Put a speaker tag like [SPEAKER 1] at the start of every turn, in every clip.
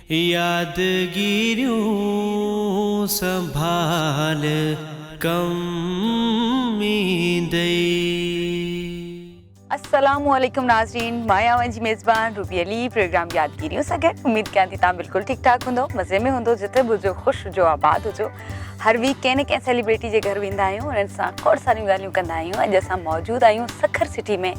[SPEAKER 1] يادگيريون سنڀال ڪم ايندئي.
[SPEAKER 2] السلام عليڪم ناظرين مان آهيان اوهان جي ميزبان روبي علي پروگرام يادگيريون سان گڏ اميد ڪيان ٿي توهان بلڪل ٺيڪ ٺاڪ هوندو مزي ۾ هوندو جتي به هجو خوش هجو آباد هجو هر ويڪ ڪنهن نه ڪنهن سيليبريٽي جي گهر ويندا آهيون انهن سان کوڙ ساريون ڳالهيون ڪندا آهيون اڄ اسان موجود آهيون سکر سٽي ۾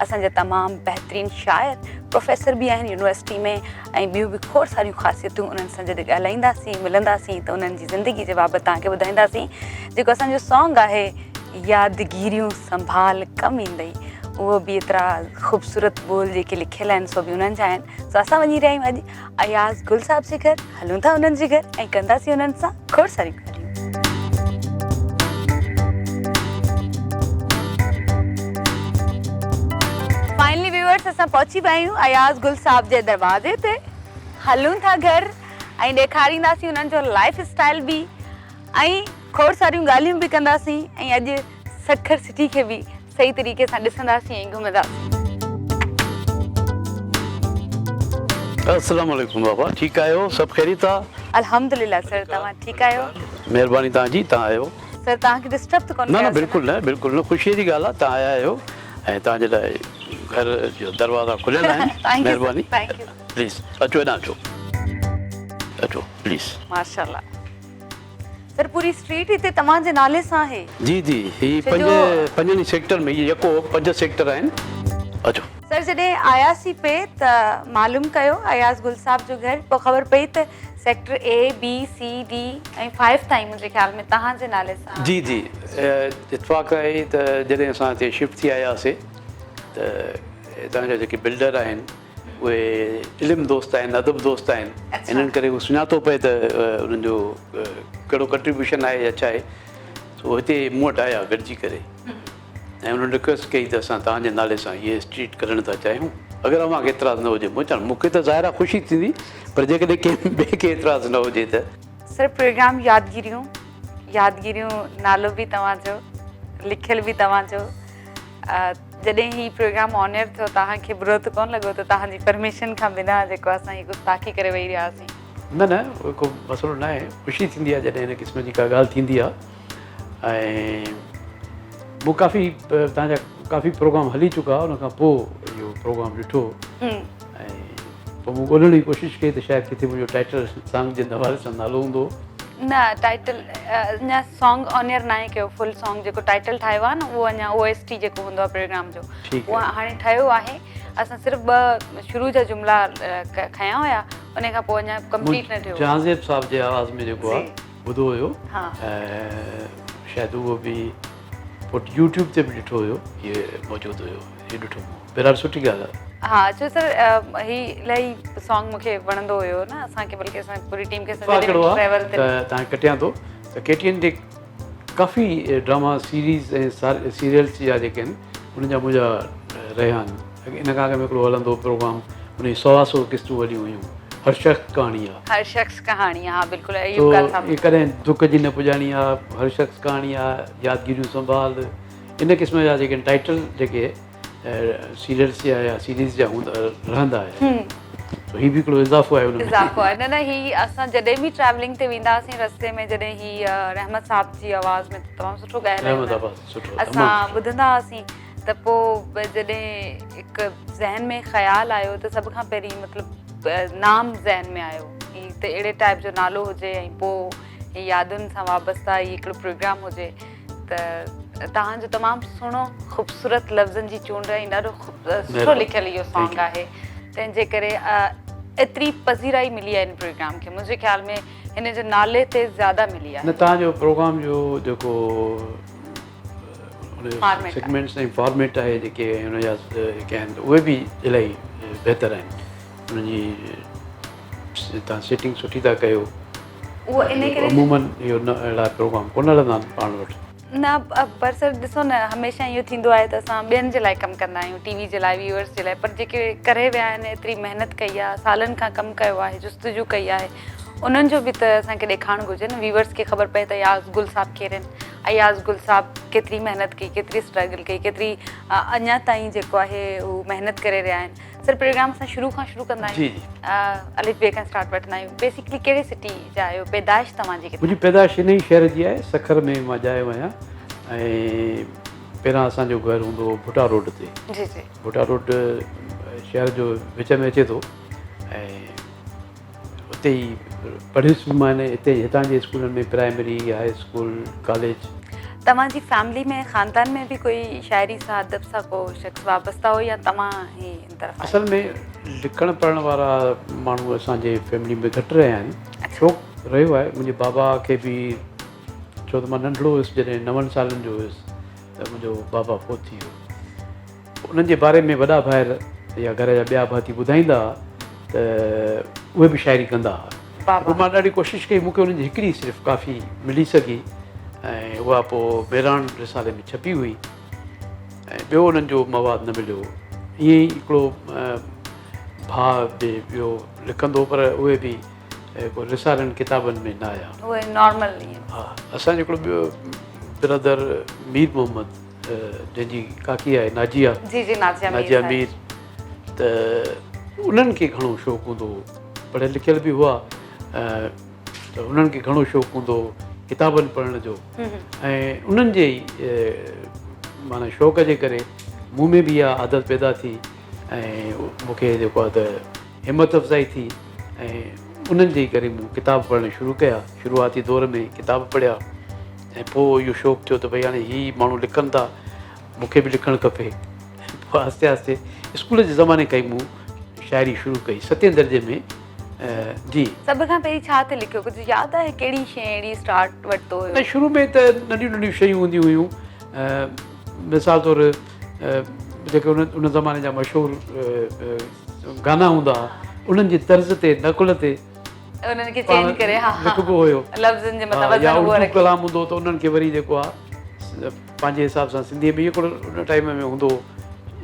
[SPEAKER 2] اسان جا تمام بهترين شاعر پروفيسر به آهن يونيورسٽي ۾ ۽ ٻيون به کوڙ ساريون خاصيتون انهن سان جڏهن ڳالهائينداسين ملنداسين ته انهن جي زندگي جي بابت توهان کي ٻڌائينداسين جيڪو اسان جو سانگ آهي يادگيريون سنڀال ڪم ايندئي اهو به ايترا خوبصورت ٻول جيڪي لکيل آهن سو به انهن جا آهن سو اسان وڃي رهيا آهيون اڄ اياز گل صاحب جي گهر هلون ٿا انهن جي گهر ۽ ڪنداسين انهن سان کوڙ ساريون ڳالهيون. فائنلي ويورس اسان پهچي ويا آهيون اياز گل صاحب جي دروازي تي هلون ٿا گهر ۽ ڏيکارينداسين انهن جو لائف اسٽائل به ۽ کوڙ ساريون ڳالهيون به ڪنداسين ۽ اڄ سکر سٽي کي به صحيح طريقي سان ڏسنداسين ۽ گهمنداسين.
[SPEAKER 3] السلام عليڪم بابا ٺيڪ آهيو سڀ خيريت آ.
[SPEAKER 2] الحمدلله سر توهان ٺيڪ آهيو.
[SPEAKER 3] مهرباني توهان جي توهان آيو.
[SPEAKER 2] سر توهان کي ڊسٽرب ته ڪونه
[SPEAKER 3] نه نه
[SPEAKER 2] ڪيو
[SPEAKER 3] بلڪل نه بلڪل نه خوشي جي ڳالهه آ توهان آيا آهيو ۽ توهان جي لاء گهر جو دروازا کليل آهن مهرباني پليز اچو هيڏانهن اچو اچو پليز.
[SPEAKER 2] ماشاءالله سر پوري اسٽريٽ هتي توهان جي نالي سان آهي.
[SPEAKER 3] جي جي هي پنج پنجن ئي سيڪٽر ۾ هي يڪو پنج سيڪٽر آهن اچو.
[SPEAKER 2] سر جڏهن آياسين پي ته معلوم ڪيو اياز گل صاحب جو گهر پوء خبر پئي ته سيڪٽر اي بي سي ڊي ۽ فائيو تائين منهنجي خيال ۾ توهان جي نالي سان
[SPEAKER 3] جي جي اتفاق آهي ته جڏهن اسان هتي شفٽ ٿي آياسي ته هتان جا جيڪي بلڊر آهن اهي علم دوست آهن ادب دوست آهن انهن ڪري هو سڃاتو پئي ته انهن جو ڪهڙو ڪنٽريبيوشن آهي يا ڇا آهي سو هتي مون وٽ آيا گڏجي ڪري ۽ انهن رڪويسٽ ڪئي ته اسان توهان جي نالي سان هيء اسٽريٽ ڪرڻ ٿا چاهيون اگر اوهان کي اعتراض نه هجي مون چيو مون کي ته ظاهر آهي خوشي ٿيندي پر جيڪڏهن ڪنهن ٻئي کي اعتراض نه هجي ته.
[SPEAKER 2] سر پروگرام يادگيريون يادگيريون نالو به توهان جو لکيل به توهان جو جڏهن هي پروگرام آن ايئر ٿيو توهان کي برو ته ڪونه لڳو ته توهان جي پرميشن کان بنا جيڪو اسان هي گستاخي ڪري ويهي رهياسين.
[SPEAKER 3] نه نه اهو ڪو مسئلو نه آهي خوشي ٿيندي آهي جڏهن هن قسم جي ڪا ڳالهه ٿيندي آهي ۽ مون ڪافي توهان جا ڪافي پروگرام هلي چڪا ان کان پوء اهو پروگرام ڏٺو ۽ پوء مون ڳولڻ جي ڪوشش ڪئي ته شايد ڪٿي منهنجو ٽائٽل سانگ جي حوالي سان نالو هوندو.
[SPEAKER 2] نه ٽائٽل اڃا سانگ آن ايئر ناهي ڪيو فل سانگ جيڪو ٽائٽل ٺاهيو آهي نه اهو اڃا او ايس ٽي جيڪو هوندو آهي پروگرام جو اهو هاڻي ٺهيو آهي اسان صرف ٻه شروع جا جملا کنيا هيا ان کان پوء اڃا ڪمپليٽ نه ٿيو.
[SPEAKER 3] جهانزيب صاحب جي آواز ۾ جيڪو آهي ٻڌو هيو شايد اهو به پوء يوٽيوب تي به ڏٺو هيو هي موجود هيو هي ڏٺو مون بهرحال سٺي ڳالهه آهي.
[SPEAKER 2] ها ڇو سر هي الاهي سانگ مونکي وڻندو هيو نه اسان کي بلڪه اسان پوري ٽيم کي
[SPEAKER 3] اتفاق اهڙو آهي ته تان ڪٽيان ٿو ته ڪي ٽي اين تي ڪافي ڊراما سيريز ۽ سيريلز جا جيڪي آهن انهن جا منهنجا رهيا آهن ان کان اڳ ۾ هڪڙو هلندو هو پروگرام ان جي سوا سو قسطون هليون هيون هر شخص ڪهاڻي آ.
[SPEAKER 2] هر شخص ڪهاڻي آ ها بلڪل ايوب خان صاحب.
[SPEAKER 3] تو ڪڏهن دک جي نه پڄاڻي آ هر شخص ڪهاڻي آ يادگيريون سنڀال ان قسم جا جيڪي ٽائيٽل جيڪي سيريلز جا يا سيريز جا هوندا رهندا آهن سو هي به هڪڙو اضافو آهي ان ۾.
[SPEAKER 2] اضافو آهي نه نه هي اسان جڏهن به ٽريولنگ تي ويندا هئاسين رستي ۾ جڏهن هي رحمت صاحب جي آواز ۾ تمام سٺو ڳايل آهي
[SPEAKER 3] رحمت آواز سٺو
[SPEAKER 2] اسان ٻڌندا هئاسين ته پوء جڏهن هڪ ذهن ۾ خيال آيو ته سڀ کان پهرين مطلب نام ذهن ۾ آيو هي ته اهڙي ٽائپ جو نالو هجي ۽ پوء هي يادن سان وابسته هي هڪڙو پروگرام هجي ته توهان جو تمام سهڻو خوبصورت لفظن جي چونڊ ۽ ڏاڍو سٺو لکيل اهو سانگ آهي تنهن جي ڪري ايتري پذيرائي ملي آهي هن پروگرام کي منهنجي خيال ۾ هن جي نالي تي زياده ملي آهي.
[SPEAKER 3] نه توهان جو پروگرام جو جيڪو ان جو سيگمينٽس ۽ فارميٽ آهي جيڪي ان جا جيڪي آهن اهي به الاهي بهتر آهن انهن جي توهان سيٽنگ سٺي ٿا ڪيو
[SPEAKER 2] اهو ان ڪري
[SPEAKER 3] عموماً اهو نه اهڙا پروگرام ڪونه هلندا آهن پاڻ وٽ.
[SPEAKER 2] نه پر سر ڏسو نه هميشه اهو ٿيندو آهي ته اسان ٻين جي لاء ڪم ڪندا آهيون ٽي وي جي لاء ويورس جي لاء پر جيڪي ڪري ويا آهن ايتري محنت ڪئي آهي سالن کان ڪم ڪيو آهي جستجو ڪئي آهي انهن جو به ته اسان کي ڏيکارڻ گهرجي نه ويورس کي خبر پئي ته اياز گل صاحب ڪير آهن. اياز گل صاحب ڪيتري محنت ڪئي، ڪيتري اسٽرگل ڪئي، ڪيتري اڃا تائين جيڪو آهي هو محنت ڪري رهيا آهن. سر پروگرام اسان شروع کان شروع ڪندا آهيون. الف بي کان اسٽارٽ وٺندا آهيون. بيسيڪلي ڪهڙي سٽي جا آهيو، پيدائش توهان جي ڪٿي؟
[SPEAKER 3] منهنجي پيدائش ان ئي شهر جي آهي، سکر ۾ مان ڄايو آهيان ۽ پهريان اسان جو گهر هوندو هو ڀٽا روڊ تي.
[SPEAKER 2] جي جي.
[SPEAKER 3] ڀٽا روڊ شهر جو وچ ۾ اچي ٿو ۽ اتي ئي پڙهيس به مان اتي ئي هتان جي اسڪولن ۾ پرائمري، هاء اسڪول، ڪاليج.
[SPEAKER 2] توهان جي فيملي ۾ خاندان ۾ به ڪوئي شاعري سان ادب سان ڪو شخص وابسته هو يا توهان ئي ان طرف آيو؟
[SPEAKER 3] اصل ۾ لکڻ پڙهڻ وارا ماڻهو اسان جي فيملي ۾ گهٽ رهيا آهن. شوق رهيو آهي منهنجي بابا کي به ڇو ته مان ننڍڙو هيس جڏهن نون سالن جو هيس ته منهنجو بابا فوت ٿي ويو. انهن جي باري ۾ وڏا ڀائر يا گهر جا ٻيا ڀاتي ٻڌائيندا ها ته اهي به شاعري ڪندا ها. پوء مان ڏاڍي ڪوشش ڪئي مون کي انهن جي هڪڙي صرف ڪافي ملي سگهي ۽ اها پوء مهراڻ رسالي ۾ ڇپي هئي ۽ ٻيو انهن جو مواد نه مليو. ائين ئي هڪڙو ڀاء به ٻيو لکندو هو پر اهي به ڪو رسالن ڪتابن ۾ نه آيا.
[SPEAKER 2] اهي نارمل ائين.
[SPEAKER 3] ها اسان جو هڪڙو ٻيو برادر مير محمد جنهن جي ڪاڪي آهي ناجيه
[SPEAKER 2] جي جي ناجيه مير
[SPEAKER 3] ناجيه مير ته انهن کي گهڻو شوق هوندو هو پڙهيل لکيل به هئا ته انهن کي گهڻو شوق هوندو هو ڪتابن پڙهڻ جو ۽ انهن جي ئي معنيٰ شوق جي ڪري مون ۾ به اها عادت پيدا ٿي ۽ مون کي جيڪو آهي ته همت افزائي ٿي ۽ انهن جي ڪري مون ڪتاب پڙهڻ شروع ڪيا. شروعاتي دور ۾ ڪتاب پڙهيا ۽ پوء اهو شوق ٿيو ته ڀئي هاڻي هي ماڻهو لکن ٿا مون کي به لکڻ کپي. پوء آهستي آهستي اسڪول جي زماني کان ئي مون شاعري شروع ڪئي ستين درجي ۾ جي.
[SPEAKER 2] سڀ کان پهرين ڇا تي لکيو ڪجهه ياد آهي ڪهڙي شيء اهڙي اسٽارٽ ورتو هيو؟
[SPEAKER 3] نه شروع ۾ ته ننڍيون ننڍيون شيون هونديون هيون مثال طور جيڪي ان زماني جا مشهور گانا هوندا ها انهن جي طرز تي نقل تي
[SPEAKER 2] انهن کي چينج ڪري ها
[SPEAKER 3] لکبو هيو
[SPEAKER 2] لفظن جي مٿان وزن
[SPEAKER 3] يا اردو ڪلام هوندو ته انهن کي وري جيڪو آ پنهنجي حساب سان سنڌي ۾ هڪڙو ان ٽائيم ۾ هوندو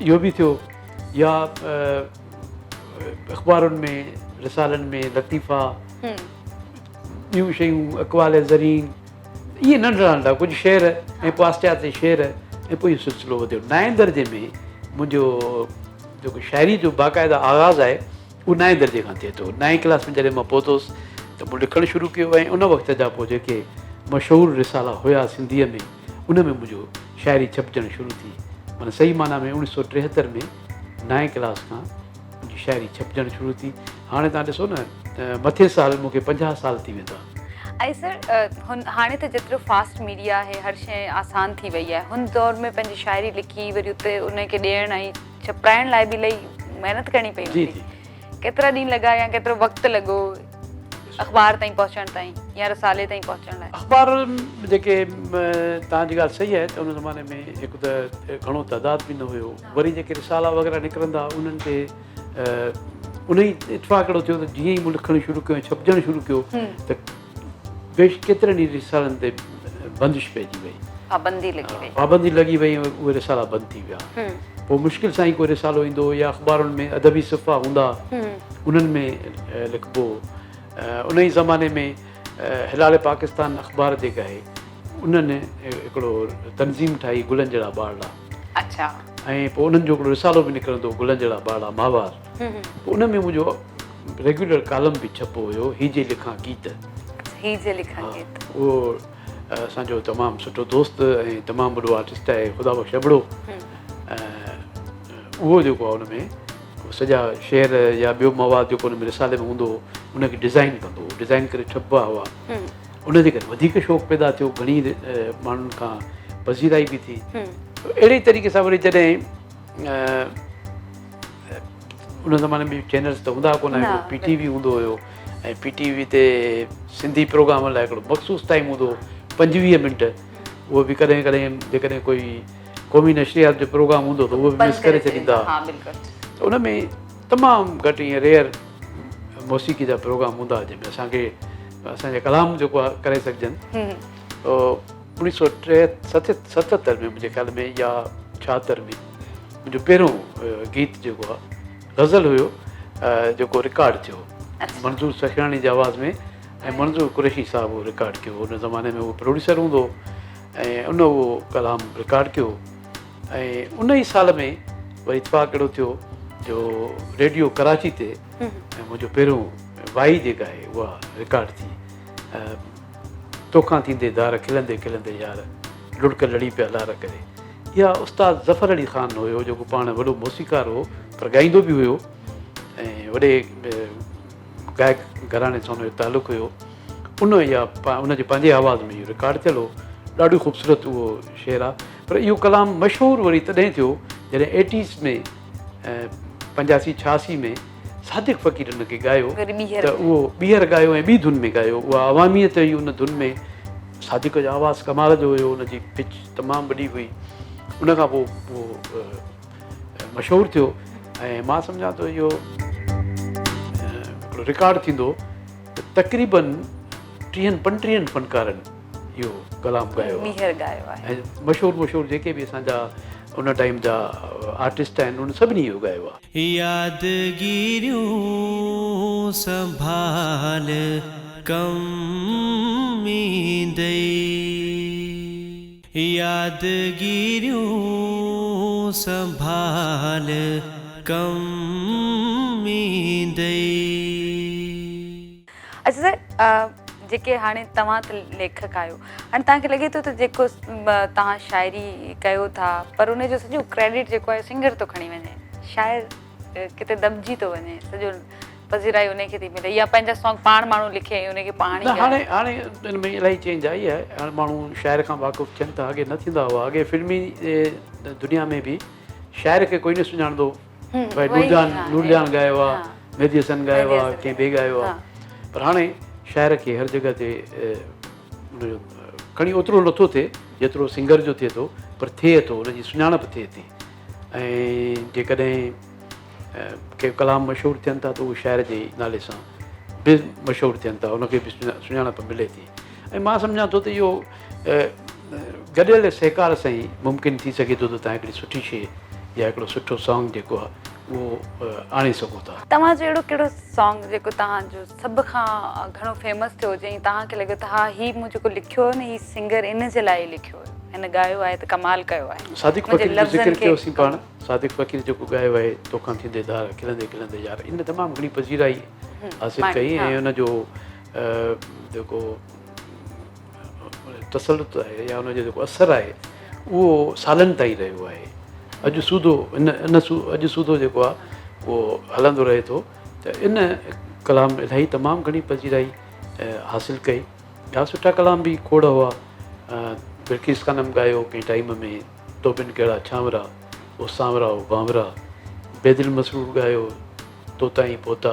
[SPEAKER 3] اهو به ٿيو يا اخبارن ۾ رسالن ۾ لطيفا ٻيون شيون اقوال زرين اهي ننڍڙا ننڍڙا ڪجهه شعر ۽ پوء آهستي آهستي شعر ۽ پوء اهو سلسلو وڌيو. نائين درجي ۾ منهنجو جيڪو شاعري جو باقاعده آغاز آهي اهو نائين درجي کان ٿئي ٿو. نائين ڪلاس ۾ جڏهن مان پهتس ته مون لکڻ شروع ڪيو ۽ ان وقت جا پوء جيڪي مشهور رسالا هيا سنڌيء ۾ ان ۾ منهنجو شاعري ڇپجڻ شروع ٿي. معنيٰ صحيح معنيٰ ۾ اوڻيهه سؤ ٽيهتر ۾ نائين ڪلاس کان منهنجي شاعري ڇپجڻ شروع ٿي. هاڻي توهان ڏسو نه ته مٿين سال مون کي 50 سال ٿي ويندا.
[SPEAKER 2] ۽ سر هن هاڻي ته جيترو فاسٽ ميڊيا آهي هر شيء آسان ٿي وئي آهي هن دور ۾ پنهنجي شاعري لکي وري اتي ان کي ڏيڻ ۽ ڇپرائڻ لاء به الائي محنت ڪرڻي پئي
[SPEAKER 3] جي
[SPEAKER 2] هوندي
[SPEAKER 3] جي.
[SPEAKER 2] ڪيترا ڏينهن لڳا يا ڪيترو وقت لڳو اخبار تائين پهچڻ تائين يا رسالي تائين پهچڻ لاء؟
[SPEAKER 3] اخبار جيڪي توهان جي ڳالهه صحيح آهي ته ان زماني ۾ هڪ ته گهڻو تعداد به نه هيو وري جيڪي رسالا وغيره نڪرندا انهن تي انهي اتفاق اهڙو ٿيو ته جيئن ئي مون لکڻ شروع ڪيو ۽ ڇپجڻ شروع ڪيو ته بيش ڪيترن ئي رسالن تي بندش پئجي وئي.
[SPEAKER 2] پابندي لڳي وئي.
[SPEAKER 3] پابندي لڳي وئي ۽ اهي رسالا بند ٿي ويا. پوء مشڪل سان ئي ڪو رسالو ايندو هو يا اخبارن ۾ ادبي صفحا هوندا انهن ۾ لکبو هو. انهي زماني ۾ هلال پاڪستان اخبار جيڪا آهي انهن هڪڙو تنظيم ٺاهي گلن جهڙا ٻارڙا.
[SPEAKER 2] اڇا.
[SPEAKER 3] ۽ پوء انهن جو هڪڙو رسالو به نڪرندو هو گلن جهڙا ٻارڙا ماهوار. پوء ان ۾ منهنجو ريگيولر ڪالم به ڇپبو هيو هي جي لکان گيت.
[SPEAKER 2] هي جي لکان گيت.
[SPEAKER 3] اهو اسان جو تمام سٺو دوست ۽ تمام وڏو آرٽسٽ آهي خدا بخش ابڙو. اهو جيڪو آهي ان ۾ سڄا شعر يا ٻيو مواد جيڪو ان ۾ رسالي ۾ هوندو هو ان کي ڊزائين ڪندو هو. ڊزائين ڪري ڇپبا هئا. ان جي ڪري وڌيڪ شوق پيدا ٿيو، گهڻي ماڻهن کان پذيرائي به ٿي. اهڙي طريقي سان وري جڏهن ان زماني ۾ چينلز ته هوندا ڪونه هڪڙو پي ٽي وي هوندو هيو ۽ پي ٽي وي تي سنڌي پروگرام لاء هڪڙو مخصوص ٽائيم هوندو هو 25 منٽ اهو به ڪڏهن ڪڏهن جيڪڏهن ڪوئي قومي نشريات جو پروگرام هوندو ته اهو به مس ڪري ڇڏيندا هئا ته ان ۾ تمام گهٽ ائين ريئر موسيقي جا پروگرام هوندا هئا جنهن ۾ اسان کي اسان جا ڪلام جيڪو آهي ڪري سگهجن. 1977 ۾ منهنجي خيال ۾ يا 76 ۾ منهنجو پهريون گيت جيڪو آهي غزل هيو جيڪو رڪارڊ ٿيو منظور سخيراڻي جي آواز ۾ ۽ منظور قريشي صاحب اهو رڪارڊ ڪيو. ان زماني ۾ اهو پروڊيوسر هوندو هو. ۽ ان اهو ڪلام رڪارڊ ڪيو ۽ ان ئي سال ۾ وري اتفاق اهڙو ٿيو جو ريڊيو ڪراچي تي منهنجو پهريون وائي جيڪا آهي اها رڪارڊ ٿي. توکان ٿيندي ڌار کلندي کلندي يار لڙڪ لڙي پيا لار ڪري. اها استاد ظفر علي خان هيو جيڪو پاڻ وڏو موسيقار هو پر ڳائيندو به هيو ۽ وڏي گائڪ گهراڻي سان ان جو تعلق هيو. ان اها ان جي پنهنجي آواز ۾ اهو رڪارڊ ٿيل هو. ڏاڍو خوبصورت اهو شعر آهي پر اهو ڪلام مشهور وري تڏهن ٿيو جڏهن ايٽيز ۾ 85 86 ۾ صادق فقير ان کي ڳايو ته اهو ٻيهر ڳايو ۽ ٻي ڌن ۾ ڳايو اها عواميت هئي ان ڌن ۾ صادق جو آواز ڪمال جو هيو ان جي پچ تمام وڏي هئي ان کان پوء اهو مشهور ٿيو ۽ مان سمجهان ٿو اهو هڪڙو رڪارڊ ٿيندو ته تقريبن ٽيهن پنٽيهن فنڪارن اهو ڪلام ڳايو آهي ۽ مشهور مشهور جيڪي به اسان جا ان ٽائيم جا آرٽسٽ آهن انهن سڀني اهو ڳايو آهي.
[SPEAKER 1] يادگيريون سنڀال ڪم ايندئي يادگيريون سنڀال ڪم ايندئي.
[SPEAKER 2] اچا سر جيڪي هاڻي توهان ته ليکڪ آهيو هاڻي توهان کي لڳي ٿو ته جيڪو توهان شاعري ڪيو ٿا پر ان جو سڄو ڪريڊٽ جيڪو آهي سنگر ٿو کڻي وڃي شاعر ڪٿي دٻجي ٿو وڃي سڄو پذيرائي ان کي ٿي ملي يا پنهنجا سانگ پاڻ ماڻهو لکي ۽ ان کي پاڻ ئي
[SPEAKER 3] هاڻي هاڻي ان ۾ الاهي چينج آئي آهي هاڻي ماڻهو شاعر کان واقف ٿين ٿا اڳي نه ٿيندا هئا اڳي فلمي دنيا ۾ به شاعر کي ڪوئي نه سڃاڻندو ڀائي نورجهان نورجهان ڳايو آ مهدي حسن ڳايو آ ڪنهن ٻئي ڳايو آ پر هاڻي شاعر کي هر جڳهه تي ان جو کڻي اوترو نٿو ٿئي جيترو سنگر جو ٿئي ٿو پر ٿئي ٿو ان جي سڃاڻپ ٿئي ٿي ۽ جيڪڏهن ڪي ڪلام مشهور ٿين ٿا ته اهو شاعر جي نالي سان به مشهور ٿين ٿا ان کي به سڃاڻپ ملي ٿي ۽ مان سمجهان ٿو ته اهو گڏيل سهڪار سان ئي ممڪن ٿي سگهي ٿو ته توهان هڪڙي سٺي شيء يا هڪڙو سٺو سانگ جيڪو آهي اهو آڻي سگهو ٿا.
[SPEAKER 2] توهان جو اهڙو ڪهڙو سانگ جيڪو توهان جو سڀ کان گهڻو فيمس ٿيو هجي ۽ توهان کي لڳيو ته ها هي مون جيڪو لکيو هيو نه هي سنگر ان جي لاء ئي لکيو هيو هن ڳايو آهي ته ڪمال ڪيو آهي.
[SPEAKER 3] صادق فقير جو ذڪر ڪيوسين پاڻ صادق فقير جيڪو ڳايو آهي توکان ٿيندي ڌار کلندي کلندي يار ان تمام گهڻي پذيرائي حاصل ڪئي ۽ ان جو جيڪو تسلط آهي يا ان جو جيڪو اثر آهي اهو سالن تائين رهيو آهي اڄ سوڌو ان ان اڄ سوڌو جيڪو آهي اهو هلندو رهي ٿو ته ان ڪلام الاهي تمام گهڻي پذيرائي حاصل ڪئي ٻيا سٺا ڪلام به کوڙ هئا بلقيس خانم ڳايو ڪنهن ٽائيم ۾ تو بن ڪهڙا ڇانورا او سانورا او بانورا بيدل مسرور ڳايو تو تائين پهتا،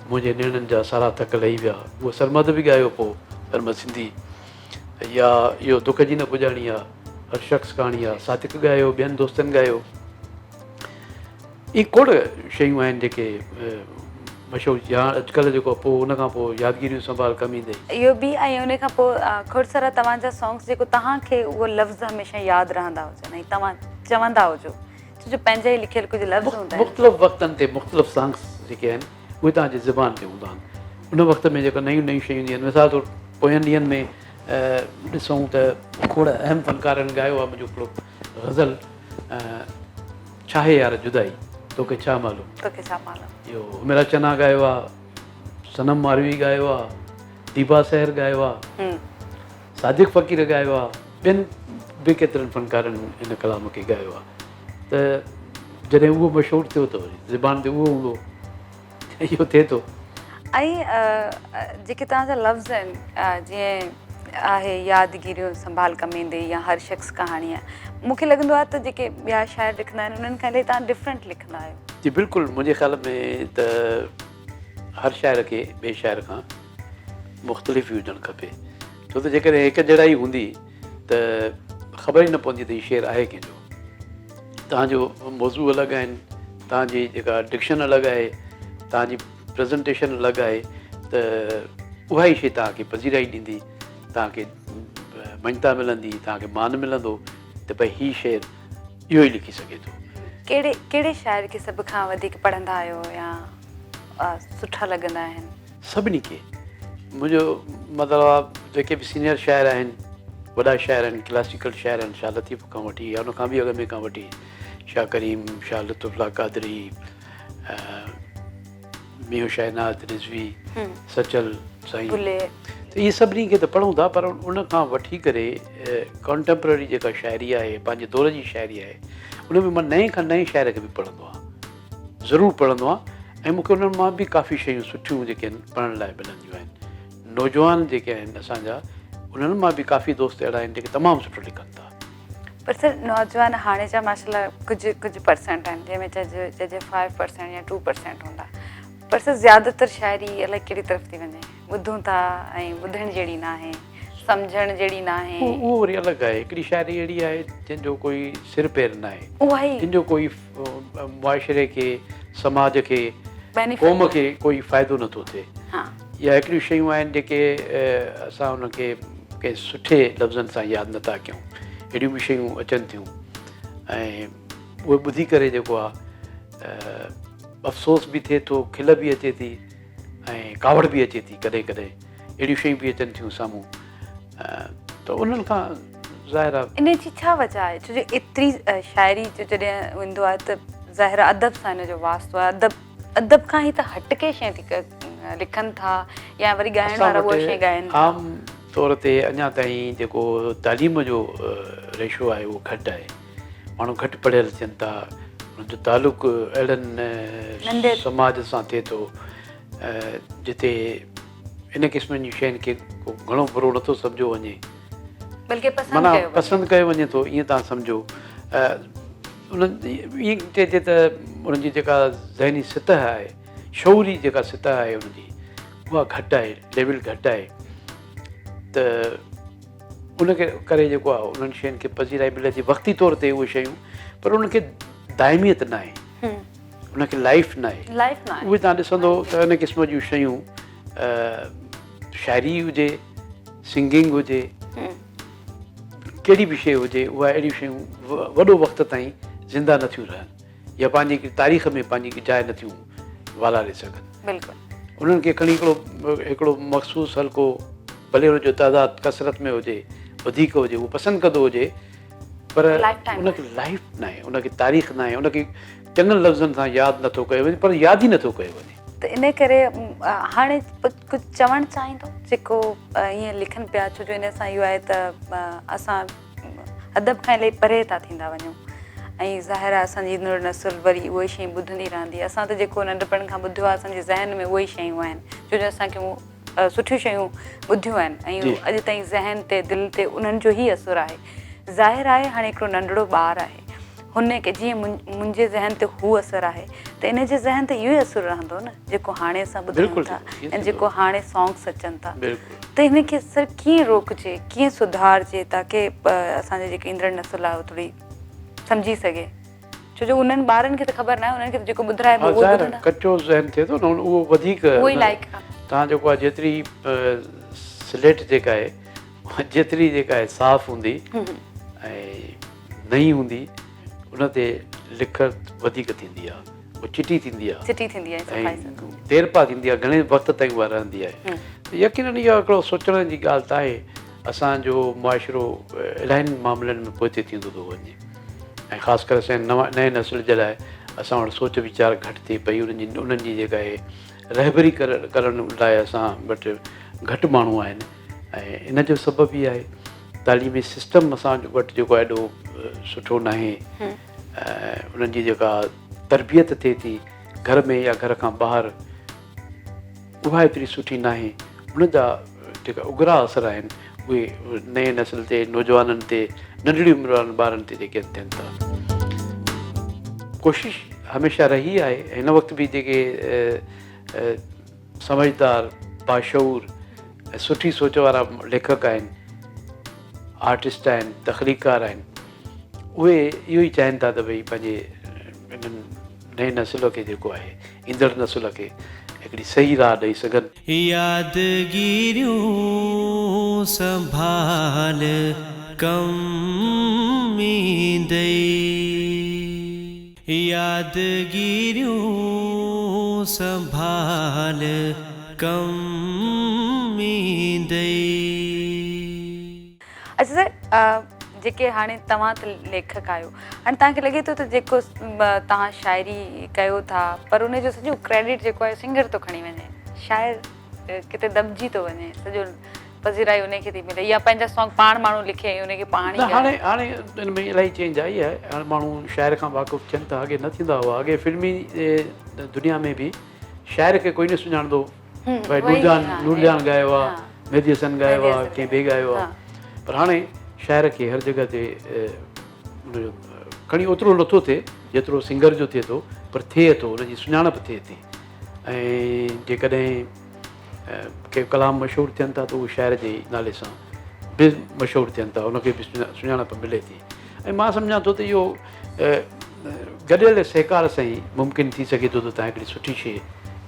[SPEAKER 3] منهنجي نيڻن جا سارا ٿڪ لهي ويا. اهو سرمد به ڳايو پوء سرمد سنڌي يا اهو دک جي نه پڄاڻي آ، هر شخص ڪهاڻي آ، صادق ڳايو، ٻين دوستن ڳايو. اهي کوڙ شيون آهن جيڪي مشهور يا اڄڪلهه جيڪو پوء ان کان پوء يادگيريون سنڀال ڪم ايندي.
[SPEAKER 2] اهو به ۽ ان کان پوء کوڙ سارا توهان جا سانگس جيڪو توهان کي اهو لفظ هميشه ياد رهندا هجن ۽ توهان چوندا هجو. ڇو جو پنهنجا ئي لکيل ڪجهه لفظ هوندا آهن.
[SPEAKER 3] مختلف وقتن تي مختلف سانگس جيڪي آهن اهي توهان جي زبان تي هوندا آهن. ان وقت ۾ جيڪا نيون نيون شيون اينديون آهن مثال طور پوين ڏينهن ۾ ڏسون ته کوڙ اهم فنڪارن ڳايو آهي منهنجو هڪڙو غزل ڇاهي يار جدائي توکي ڇا معلوم.
[SPEAKER 2] توکي ڇا معلوم.
[SPEAKER 3] اهو حميرا چنا ڳايو آهي، صنم ماروي ڳايو آهي، ديبا سحر ڳايو آهي. صادق فقير ڳايو آ، ٻين به ڪيترن فنڪارن ان ڪلام کي ڳايو آ ته جڏهن اهو مشهور ٿيو ته وري زبان تي اهو هوندو اهو ٿئي ٿو.
[SPEAKER 2] ۽ جيڪي توهان جا لفظ آهن جيئن آهي يادگيريون سنڀال ڪم ايندي يا هر شخص ڪهاڻي آهي مون کي لڳندو آهي ته جيڪي ٻيا شاعر لکندا آهن انهن کان الائي توهان ڊفرنٽ لکندا آهيو.
[SPEAKER 3] جي بلڪل منهنجي خيال ۾ ته هر شاعر کي ٻئي شاعر کان مختلف ئي هجڻ کپي ڇو ته جيڪڏهن هڪ جهڙائي هوندي ته خبر ئي نه پوندي ته هي شعر آهي ڪنهن جو. توهان جو موضوع الڳ آهن، توهان جي جيڪا ڊڪشن الڳ آهي، توهان جي پريزنٽيشن الڳ آهي ته اها ئي شيء توهان کي پذيرائي ڏيندي، توهان کي مڃتا ملندي، توهان کي مان ملندو ته ڀئي هي شعر اهو ئي لکي سگهي ٿو.
[SPEAKER 2] ڪهڙي ڪهڙي شاعر کي سڀ کان وڌيڪ پڙهندا آهيو يا سٺا لڳندا آهن؟
[SPEAKER 3] سڀني کي. منهنجو مطلب آ جيڪي به سينيئر شاعر آهن وڏا شاعر آهن، ڪلاسيڪل شاعر آهن، شاهه لطيف کان وٺي يا ان کان به اڳ ۾ کان وٺي شاهه ڪريم، شاهه لطف الله قادري، ميون شاهناز رضوي، سچل سائين ته اهي سڀني کي ته پڙهون ٿا پر ان کان وٺي ڪري ڪانٽيمپرري جيڪا شاعري آهي پنهنجي دور جي شاعري آهي ان ۾ مان نئين کان نئين شاعر کي به پڙهندو آهيان ضرور پڙهندو آهيان ۽ مون کي انهن مان به ڪافي شيون سٺيون جيڪي آهن پڙهڻ لاء ملنديون آهن نوجوان جيڪي آهن اسان جا انهن مان به ڪافي دوست اهڙا آهن جيڪي تمام سٺو لکن ٿا.
[SPEAKER 2] پر سر نوجوان هاڻي جا ماشاءالله ڪجهه ڪجهه پرسنٽ آهن جنهن ۾ چئجي چئجي فائيو پرسنٽ يا ٽو پرسنٽ هوندا پر سر زياده تر شاعري الائي ڪهڙي طرف ٿي وڃي ٻڌون ٿا ۽ ٻڌڻ جهڙي ناهي سمجهڻ جهڙي ناهي.
[SPEAKER 3] اهو وري الڳ آهي هڪڙي شاعري اهڙي آهي جنهن جو ڪوئي سر پير ناهي
[SPEAKER 2] اها ئي
[SPEAKER 3] جنهن جو ڪوئي معاشري کي سماج کي قوم کي ڪوئي فائدو نٿو ٿئي يا هڪڙيون شيون آهن جيڪي اسان انهن کي ڪنهن سٺي لفظن سان ياد نٿا ڪيون اهڙيون به شيون اچن ٿيون ۽ اهي ٻڌي ڪري جيڪو آهي افسوس به ٿئي ٿو کل به اچي ٿي ۽ ڪاوڙ به اچي ٿي ڪڏهن ڪڏهن اهڙيون شيون به اچن ٿيون سامهون ته انهن کان ظاهر آهي.
[SPEAKER 2] ان جي ڇا وجه آهي ڇو جو ايتري شاعري جو جڏهن ايندو آهي ته ظاهر آهي ادب سان ان جو واسطو آهي ادب ادب کان هي ته هٽڪي شيء ٿي لکن ٿا يا وري ڳائڻ
[SPEAKER 3] اسان
[SPEAKER 2] وارا
[SPEAKER 3] وٽ
[SPEAKER 2] اها شيء ڳائن ٿا.
[SPEAKER 3] عام طور تي اڃا تائين جيڪو تعليم جو ريشو آهي اهو گهٽ آهي ماڻهو گهٽ پڙهيل ٿين ٿا انهن جو تعلق اهڙن
[SPEAKER 2] ننڍي
[SPEAKER 3] سماج سان ٿئي ٿو جتي ان قسم جي شين کي ڪو گهڻو برو نٿو سمجهيو وڃي
[SPEAKER 2] بلڪه پسند
[SPEAKER 3] معنيٰ
[SPEAKER 2] ڪيو وڃي
[SPEAKER 3] پسند ڪيو وڃي ٿو ائين تان سمجهو انهن ائين چئجي ته انهن جي جيڪا ذهني سطح آهي شعوري جيڪا سطح آهي ان جي اها گهٽ آهي ليول گهٽ آهي ته ان ڪري جيڪو آهي انهن شين کي پذيرائي ملي ٿي وقتي طور تي اهي شيون پر انهن کي دائميت ناهي ان کي لائف ناهي
[SPEAKER 2] لائف ناهي
[SPEAKER 3] اهي تان ڏسندو ته ان قسم جون شيون شاعري هجي سنگنگ هجي ڪهڙي به شيء هجي اها اهڙيون شيون وڏو وقت تائين زنده نٿيون رهن يا پنهنجي هڪڙي تاريخ ۾ پنهنجي جاء نٿيون والاري سگهن.
[SPEAKER 2] بلڪل.
[SPEAKER 3] انهن کي کڻي هڪڙو هڪڙو مخصوص حلقو ڀلي ان جو تعداد ڪثرت ۾ هجي وڌيڪ هجي اهو پسند ڪندو هجي پر ان کي لائف ناهي ان کي تاريخ ناهي ان کي چڱن لفظن سان ياد نٿو ڪيو وڃي پر ياد ئي نٿو ڪيو وڃي.
[SPEAKER 2] ته ان ڪري هاڻي ڪجهه چوڻ چاهيندو جيڪو ائين لکن پيا ڇو جو ان سان اهو آهي ته اسان ادب کان الائي پري ٿا ٿيندا وڃون ۽ ظاهر آهي اسان جي ايندڙ نسل وري اهي شيون ٻڌندي رهندي اسان ته جيڪو ننڍپڻ کان ٻڌيو آهي اسان جي ذهن ۾ اهي ئي شيون آهن ڇو جو اسان کي سٺيون شيون ٻڌيون آهن ۽ اڄ تائين ذهن تي دل تي انهن جو ئي اثر آهي ظاهر آهي هاڻي هڪڙو ننڍڙو ٻار آهي هن کي جيئن منهنجي ذهن تي هو اثر آهي ته ان جي ذهن تي اهو ئي اثر رهندو نه جيڪو هاڻي اسان ٻڌون ٿا ۽ جيڪو هاڻي سانگس اچن ٿا ته هن کي سر ڪيئن روڪجي ڪيئن سڌارجي تاڪه اسان جي جيڪي ايندڙ نسل آهي اهو ٿوري سمجهي سگهي ڇو جو انهن ٻارن کي ته خبر ناهي انهن کي ته جيڪو ٻڌرائبو اهو
[SPEAKER 3] ظاهر آهي ڪچو ذهن ٿئي ٿو نه اهو وڌيڪ
[SPEAKER 2] اهو ئي لائق
[SPEAKER 3] توهان جيڪو آهي جيتري سليٽ جيڪا آهي جيتري جيڪا آهي صاف هوندي ۽ نئين هوندي ان تي لکت وڌيڪ ٿيندي آهي اها چٽي ٿيندي آهي
[SPEAKER 2] چٽي ٿيندي آهي صفائي سان
[SPEAKER 3] ديرپا ٿيندي آهي گهڻي وقت تائين اها رهندي آهي ته يقينن اها هڪڙو سوچڻ جي ڳالهه ته آهي اسان جو معاشرو الاهين معاملن ۾ پوئتي ٿيندو ٿو وڃي ۽ خاص ڪري اسان جي نئين نسل جي لاء اسان وٽ سوچ ويچار گهٽ ٿئي پئي انهن جي انهن جي جيڪا آهي رهبري ڪرڻ لاء اسان وٽ گهٽ ماڻهو آهن ۽ ان جو سبب هي آهي تعليمي سسٽم اسان وٽ جيڪو آهي ايڏو سٺو ناهي انهن جي جيڪا تربيت ٿئي ٿي گهر ۾ يا گهر کان ٻاهر اها ايتري سٺي ناهي ان جا جيڪا اگرا اثر آهن اهي نئين نسل تي نوجوانن تي ننڍڙي عمر وارن ٻارن تي جيڪي ٿين ٿا ڪوشش هميشه رهي آهي هن وقت به جيڪي سمجهدار باشعور ۽ سٺي سوچ وارا ليکڪ آهن آرٽسٽ آهن تخليقڪار آهن اهي اهو ئي چاهين ٿا ته ڀئي پنهنجي انهن نئين نسل کي جيڪو آهي ايندڙ نسل کي هڪڙي صحيح راهه ڏئي سگهن.
[SPEAKER 1] يادگيريون سنڀال ڪم ايندئي. يادگيريون سنڀال ڪم ايندئي.
[SPEAKER 2] اڇا سر جيڪي هاڻي توهان ته ليکڪ آهيو هاڻي توهان کي لڳي ٿو ته جيڪو توهان شاعري ڪيو ٿا پر ان جو سڄو ڪريڊٽ جيڪو آهي سنگر ٿو کڻي وڃي شاعر ڪٿي دٻجي ٿو وڃي سڄو پذيرائي ان کي ٿي ملي يا پنهنجا سانگ پاڻ ماڻهو لکي ۽ ان کي پاڻ ئي
[SPEAKER 3] هاڻي هاڻي ان ۾ الاهي چينج آئي آهي هاڻي ماڻهو شاعر کان واقف ٿين ٿا اڳي نه ٿيندا هئا اڳي فلمي دنيا ۾ به شاعر کي ڪوئي نه سڃاڻندو ڀائي نورجهان نورجهان ڳايو آ مهدي حسن ڳايو آ ڪنهن ٻئي ڳايو آ پر هاڻي شاعر کي هر جڳهه تي ان جو کڻي اوترو نٿو ٿئي جيترو سنگر جو ٿئي ٿو پر ٿئي ٿو ان جي سڃاڻپ ٿئي ٿي ۽ جيڪڏهن ڪي ڪلام مشهور ٿين ٿا ته اهو شاعر جي نالي سان به مشهور ٿين ٿا ان کي به سڃاڻپ ملي ٿي ۽ مان سمجهان ٿو ته اهو گڏيل سهڪار سان ئي ممڪن ٿي سگهي ٿو ته توهان هڪڙي سٺي شيء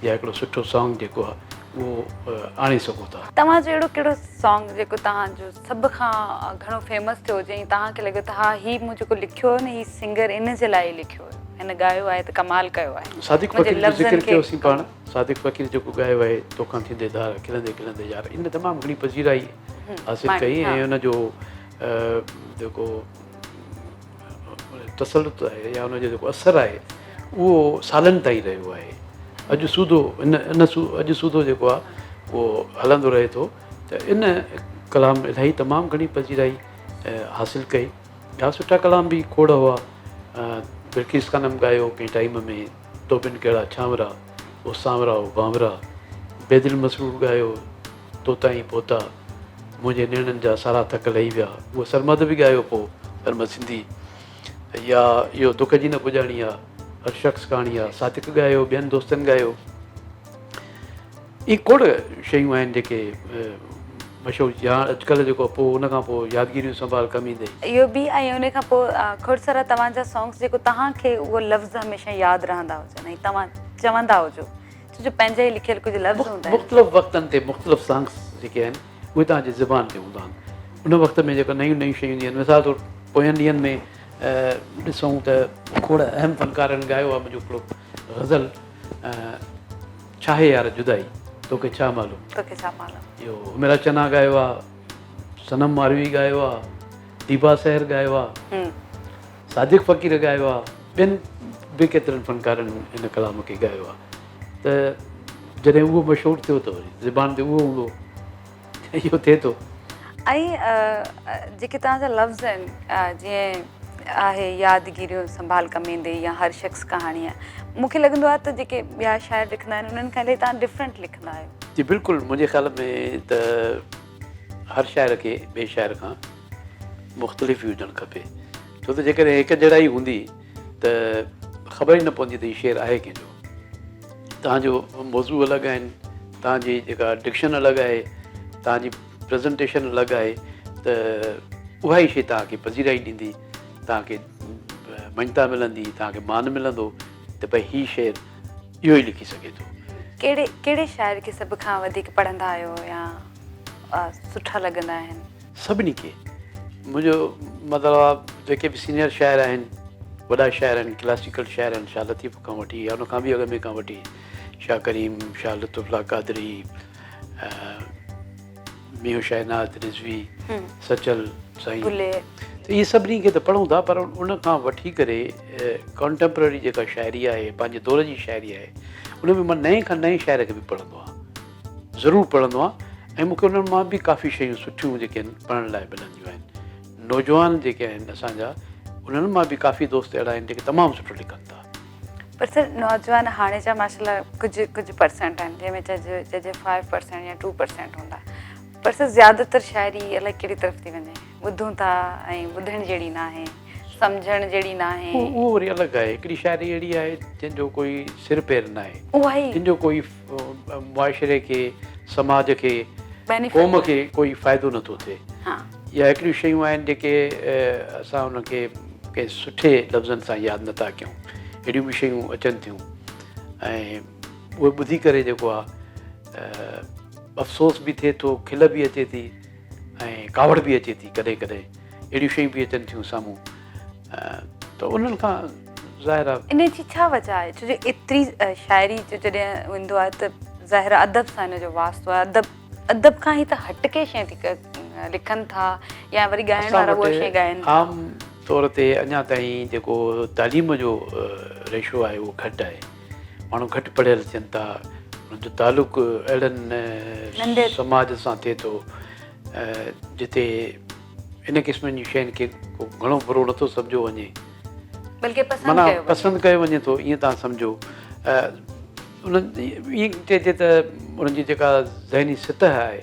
[SPEAKER 3] يا هڪڙو سٺو سانگ جيڪو آهي اهو آڻي سگهو ٿا.
[SPEAKER 2] توهان جو اهڙو ڪهڙو سانگ جيڪو توهان جو سڀ کان گهڻو فيمس ٿيو هجي ۽ توهان کي لڳيو ته ها هي مون جيڪو لکيو هيو نه هي سنگر ان جي لاء ئي لکيو هيو هن ڳايو آهي ته ڪمال ڪيو آهي.
[SPEAKER 3] صادق فقير جو ذڪر ڪيوسين پاڻ صادق فقير جيڪو ڳايو آهي توکان ٿيندي ڌار کلندي کلندي يار ان تمام گهڻي پذيرائي حاصل ڪئي ۽ ان جو جيڪو تسلط آهي يا ان جو جيڪو اثر آهي اهو سالن تائين رهيو آهي اڄ سوڌو ان ان اڄ سوڌو جيڪو آهي اهو هلندو رهي ٿو ته ان ڪلام الاهي تمام گهڻي پذيرائي حاصل ڪئي ٻيا سٺا ڪلام به کوڙ هئا بلقيس خانم ڳايو ڪنهن ٽائيم ۾ تو بن ڪهڙا ڇانورا او سانورا او بانورا بيدل مسرور ڳايو تو تائين پهتا، منهنجي نيڻن جا سارا ٿڪ لهي ويا. اهو سرمد به ڳايو پوء سرمد سنڌي يا اهو دک جي نه پڄاڻي آ، هر شخص ڪهاڻي آ، صادق ڳايو، ٻين دوستن ڳايو. اهي کوڙ شيون آهن جيڪي مشهور يا اڄڪلهه جيڪو پوء ان کان پوء يادگيريون سنڀال ڪم ايندي.
[SPEAKER 2] اهو به ۽ ان کان پوء کوڙ سارا توهان جا سانگس جيڪو توهان کي اهو لفظ هميشه ياد رهندا هجن ۽ توهان چوندا هجو. ڇو جو پنهنجا ئي لکيل ڪجهه لفظ هوندا آهن.
[SPEAKER 3] مختلف وقتن تي مختلف سانگس جيڪي آهن اهي توهان جي زبان تي هوندا آهن. ان وقت ۾ جيڪا نيون نيون شيون اينديون آهن مثال طور پوين ڏينهن ۾ ڏسون ته کوڙ اهم فنڪارن ڳايو آهي منهنجو هڪڙو غزل ڇاهي يار جدائي توکي ڇا معلوم.
[SPEAKER 2] توکي ڇا معلوم.
[SPEAKER 3] اهو حميرا چنا ڳايو آهي، صنم ماروي ڳايو آهي، ديبا سحر ڳايو آهي. صادق فقير ڳايو آ، ٻين به ڪيترن فنڪارن هن ڪلام کي ڳايو آ ته جڏهن اهو مشهور ٿيو ته وري زبان تي اهو هوندو اهو ٿئي ٿو.
[SPEAKER 2] ۽ جيڪي توهان جا لفظ آهن جيئن آهي يادگيريون سنڀال ڪميندي يا هر شخص ڪهاڻي آهي مون کي لڳندو آهي ته جيڪي ٻيا شاعر لکندا آهن انهن کان الائي توهان ڊفرنٽ لکندا آهيو.
[SPEAKER 3] جي بلڪل منهنجي خيال ۾ ته هر شاعر کي ٻئي شاعر کان مختلف ئي هجڻ کپي ڇو ته جيڪڏهن هڪ جهڙائي هوندي ته خبر ئي نه پوندي ته هي شعر آهي ڪنهن جو. توهان جو موضوع الڳ آهن، توهان جي جيڪا ڊڪشن الڳ آهي، توهان جي پريزنٽيشن الڳ آهي ته اها ئي شيء توهان کي پذيرائي ڏيندي، توهان کي مڃتا ملندي، توهان کي مان ملندو ته ڀئي هي شعر اهو ئي لکي سگهي ٿو.
[SPEAKER 2] ڪهڙي ڪهڙي شاعر کي سڀ کان وڌيڪ پڙهندا آهيو يا سٺا لڳندا آهن؟
[SPEAKER 3] سڀني کي منهنجو مطلب آ جيڪي به سينئر شاعر آهن وڏا شاعر آهن ڪلاسيڪل شاعر آهن شاهه لطيف کان وٺي يا ان کان به اڳ ۾ کان وٺي شاهه ڪريم شاهه لطف الله قادري ميون شاهناز رضوي سچل سائين ته اهي سڀني کي ته پڙهون ٿا پر ان کان وٺي ڪري ڪانٽيمپرري جيڪا شاعري آهي پنهنجي دور جي شاعري آهي ان ۾ مان نئين کان نئين شاعر کي به پڙهندو آهيان ضرور پڙهندو آهيان ۽ مون کي انهن مان به ڪافي شيون سٺيون جيڪي آهن پڙهڻ لاء ملنديون آهن. نوجوان جيڪي آهن اسان جا انهن مان به ڪافي دوست اهڙا آهن جيڪي تمام سٺو لکن ٿا.
[SPEAKER 2] پر سر نوجوان هاڻي جا ماشاء الله ڪجهه ڪجهه پرسنٽ آهن جنهن ۾ چئجي چئجي فائيو پرسنٽ يا ٽو پرسنٽ هوندا پر سر زياده تر شاعري الائي ڪهڙي طرف ٿي وڃي ٻڌون ٿا ۽ ٻڌڻ جهڙي ناهي سمجهڻ جهڙي ناهي.
[SPEAKER 3] اهو وري الڳ آهي هڪڙي شاعري اهڙي آهي جنهن جو ڪوئي سر پير ناهي جنهن جو ڪوئي معاشري کي، سماج کي، قوم کي ڪوئي فائدو نه ٿو ٿئي يا هڪڙيون شيون آهن جيڪي اسان انهن کي ڪنهن سٺي لفظن سان ياد نه ٿا ڪيون اهڙيون به شيون اچن ٿيون ۽ اهي ٻڌي ڪري جيڪو آهي افسوس به ٿئي ٿو کل به اچي ٿي ۽ ڪاوڙ به اچي ٿي ڪڏهن ڪڏهن اهڙيون شيون به اچن ٿيون سامهون ته انهن کان ظاهر آهي.
[SPEAKER 2] ان جي ڇا وجه آهي ڇو جو ايتري شاعري جو جڏهن ايندو آهي ته ظاهر آهي ادب سان ان جو واسطو آهي ادب ادب کان هي ته هٽڪي شيء ٿي لکن ٿا يا وري ڳائڻ وارا اها شيء ڳائن
[SPEAKER 3] ٿا. عام طور تي اڃا تائين جيڪو تعليم جو ريشو آهي اهو گهٽ آهي. ماڻهو گهٽ پڙهيل ٿين ٿا. انهن جو تعلق اهڙن سماج سان ٿئي ٿو جتي ان قسم جي شين کي ڪو گهڻو برو نٿو سمجهيو وڃي.
[SPEAKER 2] بلڪه پسند ڪيو وڃي.
[SPEAKER 3] پسند ڪيو وڃي ٿو ائين تان سمجهو. انهن ائين چئجي ته انهن جي جيڪا ذهني سطح آهي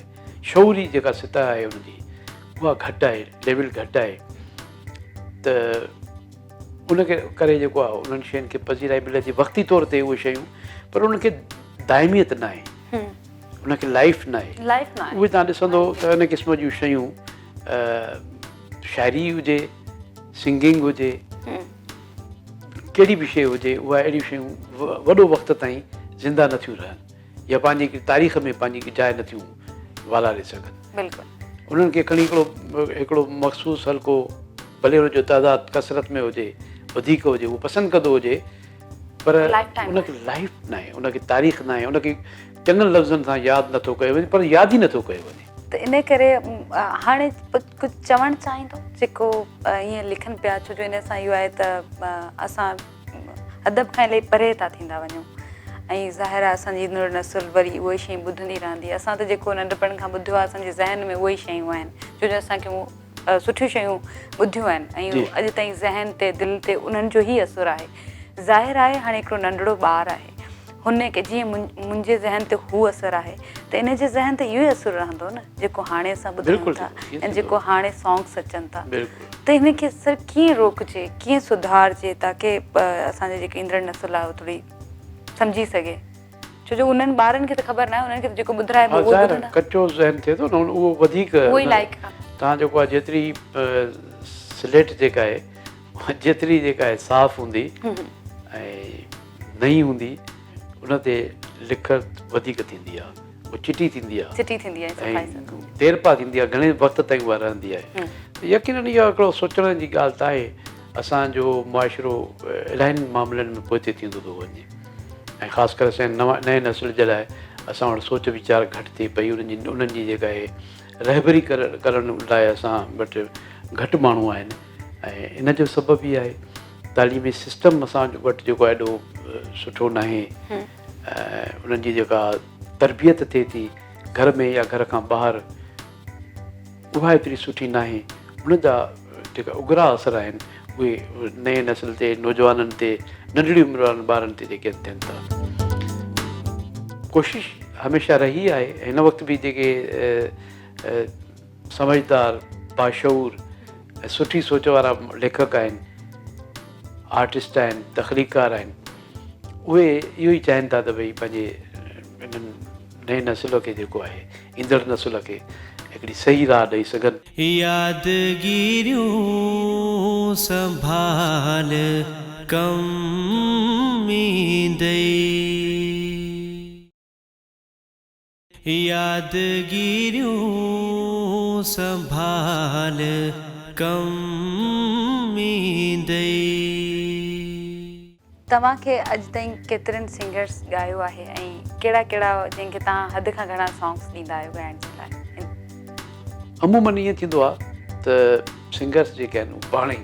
[SPEAKER 3] شعوري جيڪا سطح آهي ان جي اها گهٽ آهي ليول گهٽ آهي ته ان ڪري جيڪو آهي انهن شين کي پذيرائي ملي ٿي وقتي طور تي اهي شيون پر انهن کي دائميت نه آهي ان کي لائف نه آهي اهي تان ڏسندو ته ان قسم جون شيون شاعري هجي سنگنگ هجي ڪهڙي به شيء هجي اها اهڙيون شيون وڏو وقت تائين زنده نٿيون رهن يا پنهنجي هڪڙي تاريخ ۾ پنهنجي هڪ جاء نٿيون والاري سگهن.
[SPEAKER 2] بلڪل.
[SPEAKER 3] انهن کي کڻي هڪڙو هڪڙو مخصوص حلقو ڀلي ان جو تعداد ڪثرت ۾ هجي وڌيڪ هجي اهو پسند ڪندو هجي پر ان کي لائف ناهي ان کي تاريخ ناهي ان کي چڱن لفظن سان ياد نٿو ڪيو وڃي پر ياد ئي نٿو ڪيو وڃي.
[SPEAKER 2] ته ان ڪري هاڻي ڪجهه چوڻ چاهيندو جيڪو ائين لکن پيا ڇو جو ان سان اهو آهي ته اسان ادب کان الائي پري ٿا ٿيندا وڃون ۽ ظاهر آهي اسان جي ايندڙ نسل وري اهي شيون ٻڌندي رهندي اسان ته جيڪو ننڍپڻ کان ٻڌيو آهي اسان جي ذهن ۾ اهي شيون آهن ڇو جو اسان کي سٺيون شيون ٻڌيون آهن ۽ اڄ تائين ذهن تي دل تي انهن جو ئي اثر آهي ظاهر آهي هاڻي هڪڙو ننڍڙو ٻار آهي هن کي جيئن منهنجي ذهن تي هو اثر آهي ته ان جي ذهن تي اهو ئي اثر رهندو نه جيڪو هاڻي اسان ٻڌون ٿا ۽ جيڪو هاڻي سانگس اچن ٿا ته هن کي سر ڪيئن روڪجي ڪيئن سڌارجي تاڪه اسان جي جيڪي ايندڙ نسل آهي اهو ٿوري سمجهي سگهي ڇو جو انهن ٻارن کي ته خبر ناهي انهن کي ته جيڪو ٻڌرائبو اهو ٻڌندا.
[SPEAKER 3] ڪچو ذهن ٿئي ٿو نه اهو وڌيڪ
[SPEAKER 2] اهو ئي لائق
[SPEAKER 3] تان جيڪو آهي جيتري سليٽ جيڪا آهي جيتري جيڪا آهي صاف هوندي ۽ نئين هوندي ان تي لکت وڌيڪ ٿيندي آهي اها چٽي ٿيندي آهي
[SPEAKER 2] چٽي ٿيندي آهي صفائي سان
[SPEAKER 3] ۽ ديرپا ٿيندي آهي گهڻي وقت تائين اها رهندي آهي ته يقينن اها هڪڙو سوچڻ جي ڳالهه ته آهي اسان جو معاشرو الاهين معاملن ۾ پوئتي ٿيندو ٿو وڃي ۽ خاص ڪري اسان جي نئين نسل جي لاء اسان وٽ سوچ ويچار گهٽ ٿئي پئي انهن جي انهن جي جيڪا آهي رهبري ڪرڻ لاء اسان وٽ گهٽ ماڻهو آهن ۽ ان جو سبب هي آهي تعليمي سسٽم اسان وٽ جيڪو آهي ايڏو سٺو ناهي انهن جي جيڪا تربيت ٿئي ٿي گهر ۾ يا گهر کان ٻاهر اها ايتري سٺي ناهي ان جا جيڪا اگرا اثر آهن اهي نئين نسل تي نوجوانن تي ننڍڙي عمر وارن ٻارن تي جيڪي ٿين ٿا ڪوشش هميشه رهي آهي هن وقت به جيڪي سمجهدار، باشعور ۽ سٺي سوچ وارا ليکڪ آهن، آرٽسٽ آهن، تخليقڪار آهن، اهي اهو ئي چاهين ٿا ته ڀئي پنهنجي انهن نئين نسل کي جيڪو آهي ايندڙ نسل کي هڪڙي صحيح راهه ڏئي سگهن.
[SPEAKER 1] يادگيريون سنڀال ڪم ايندئي. يادگيريون سنڀال ڪم ايندئي.
[SPEAKER 2] توهان کي اڄ تائين ڪيترن سنگرس ڳايو آهي ۽ ڪهڙا ڪهڙا جن کي توهان حد کان گهڻا سانگس ڏيندا آهيو ڳائڻ جي لاء؟
[SPEAKER 3] عموماً ائين ٿيندو آهي ته سنگرس جيڪي آهن اهي پاڻ ئي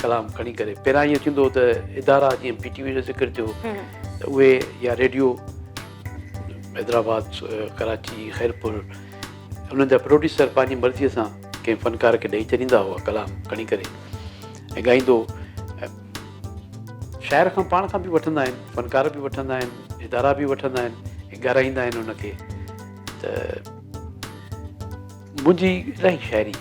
[SPEAKER 3] ڪلام کڻي ڪري پهريان ائين ٿيندو هو ته ادارا جيئن پي ٽي وي جو ذڪر ٿيو ته اهي يا ريڊيو حيدرآباد، ڪراچي، خيرپور انهن جا پروڊيوسر پنهنجي مرضيء سان ڪنهن فنڪار کي ڏئي ڇڏيندا هئا ڪلام کڻي ڪري ۽ ڳائيندو ۽ شاعر کان پاڻ کان به وٺندا آهن فنڪار به وٺندا آهن ادارا به وٺندا آهن ۽ ڳارائيندا آهن ان کي ته منهنجي الاهي شاعري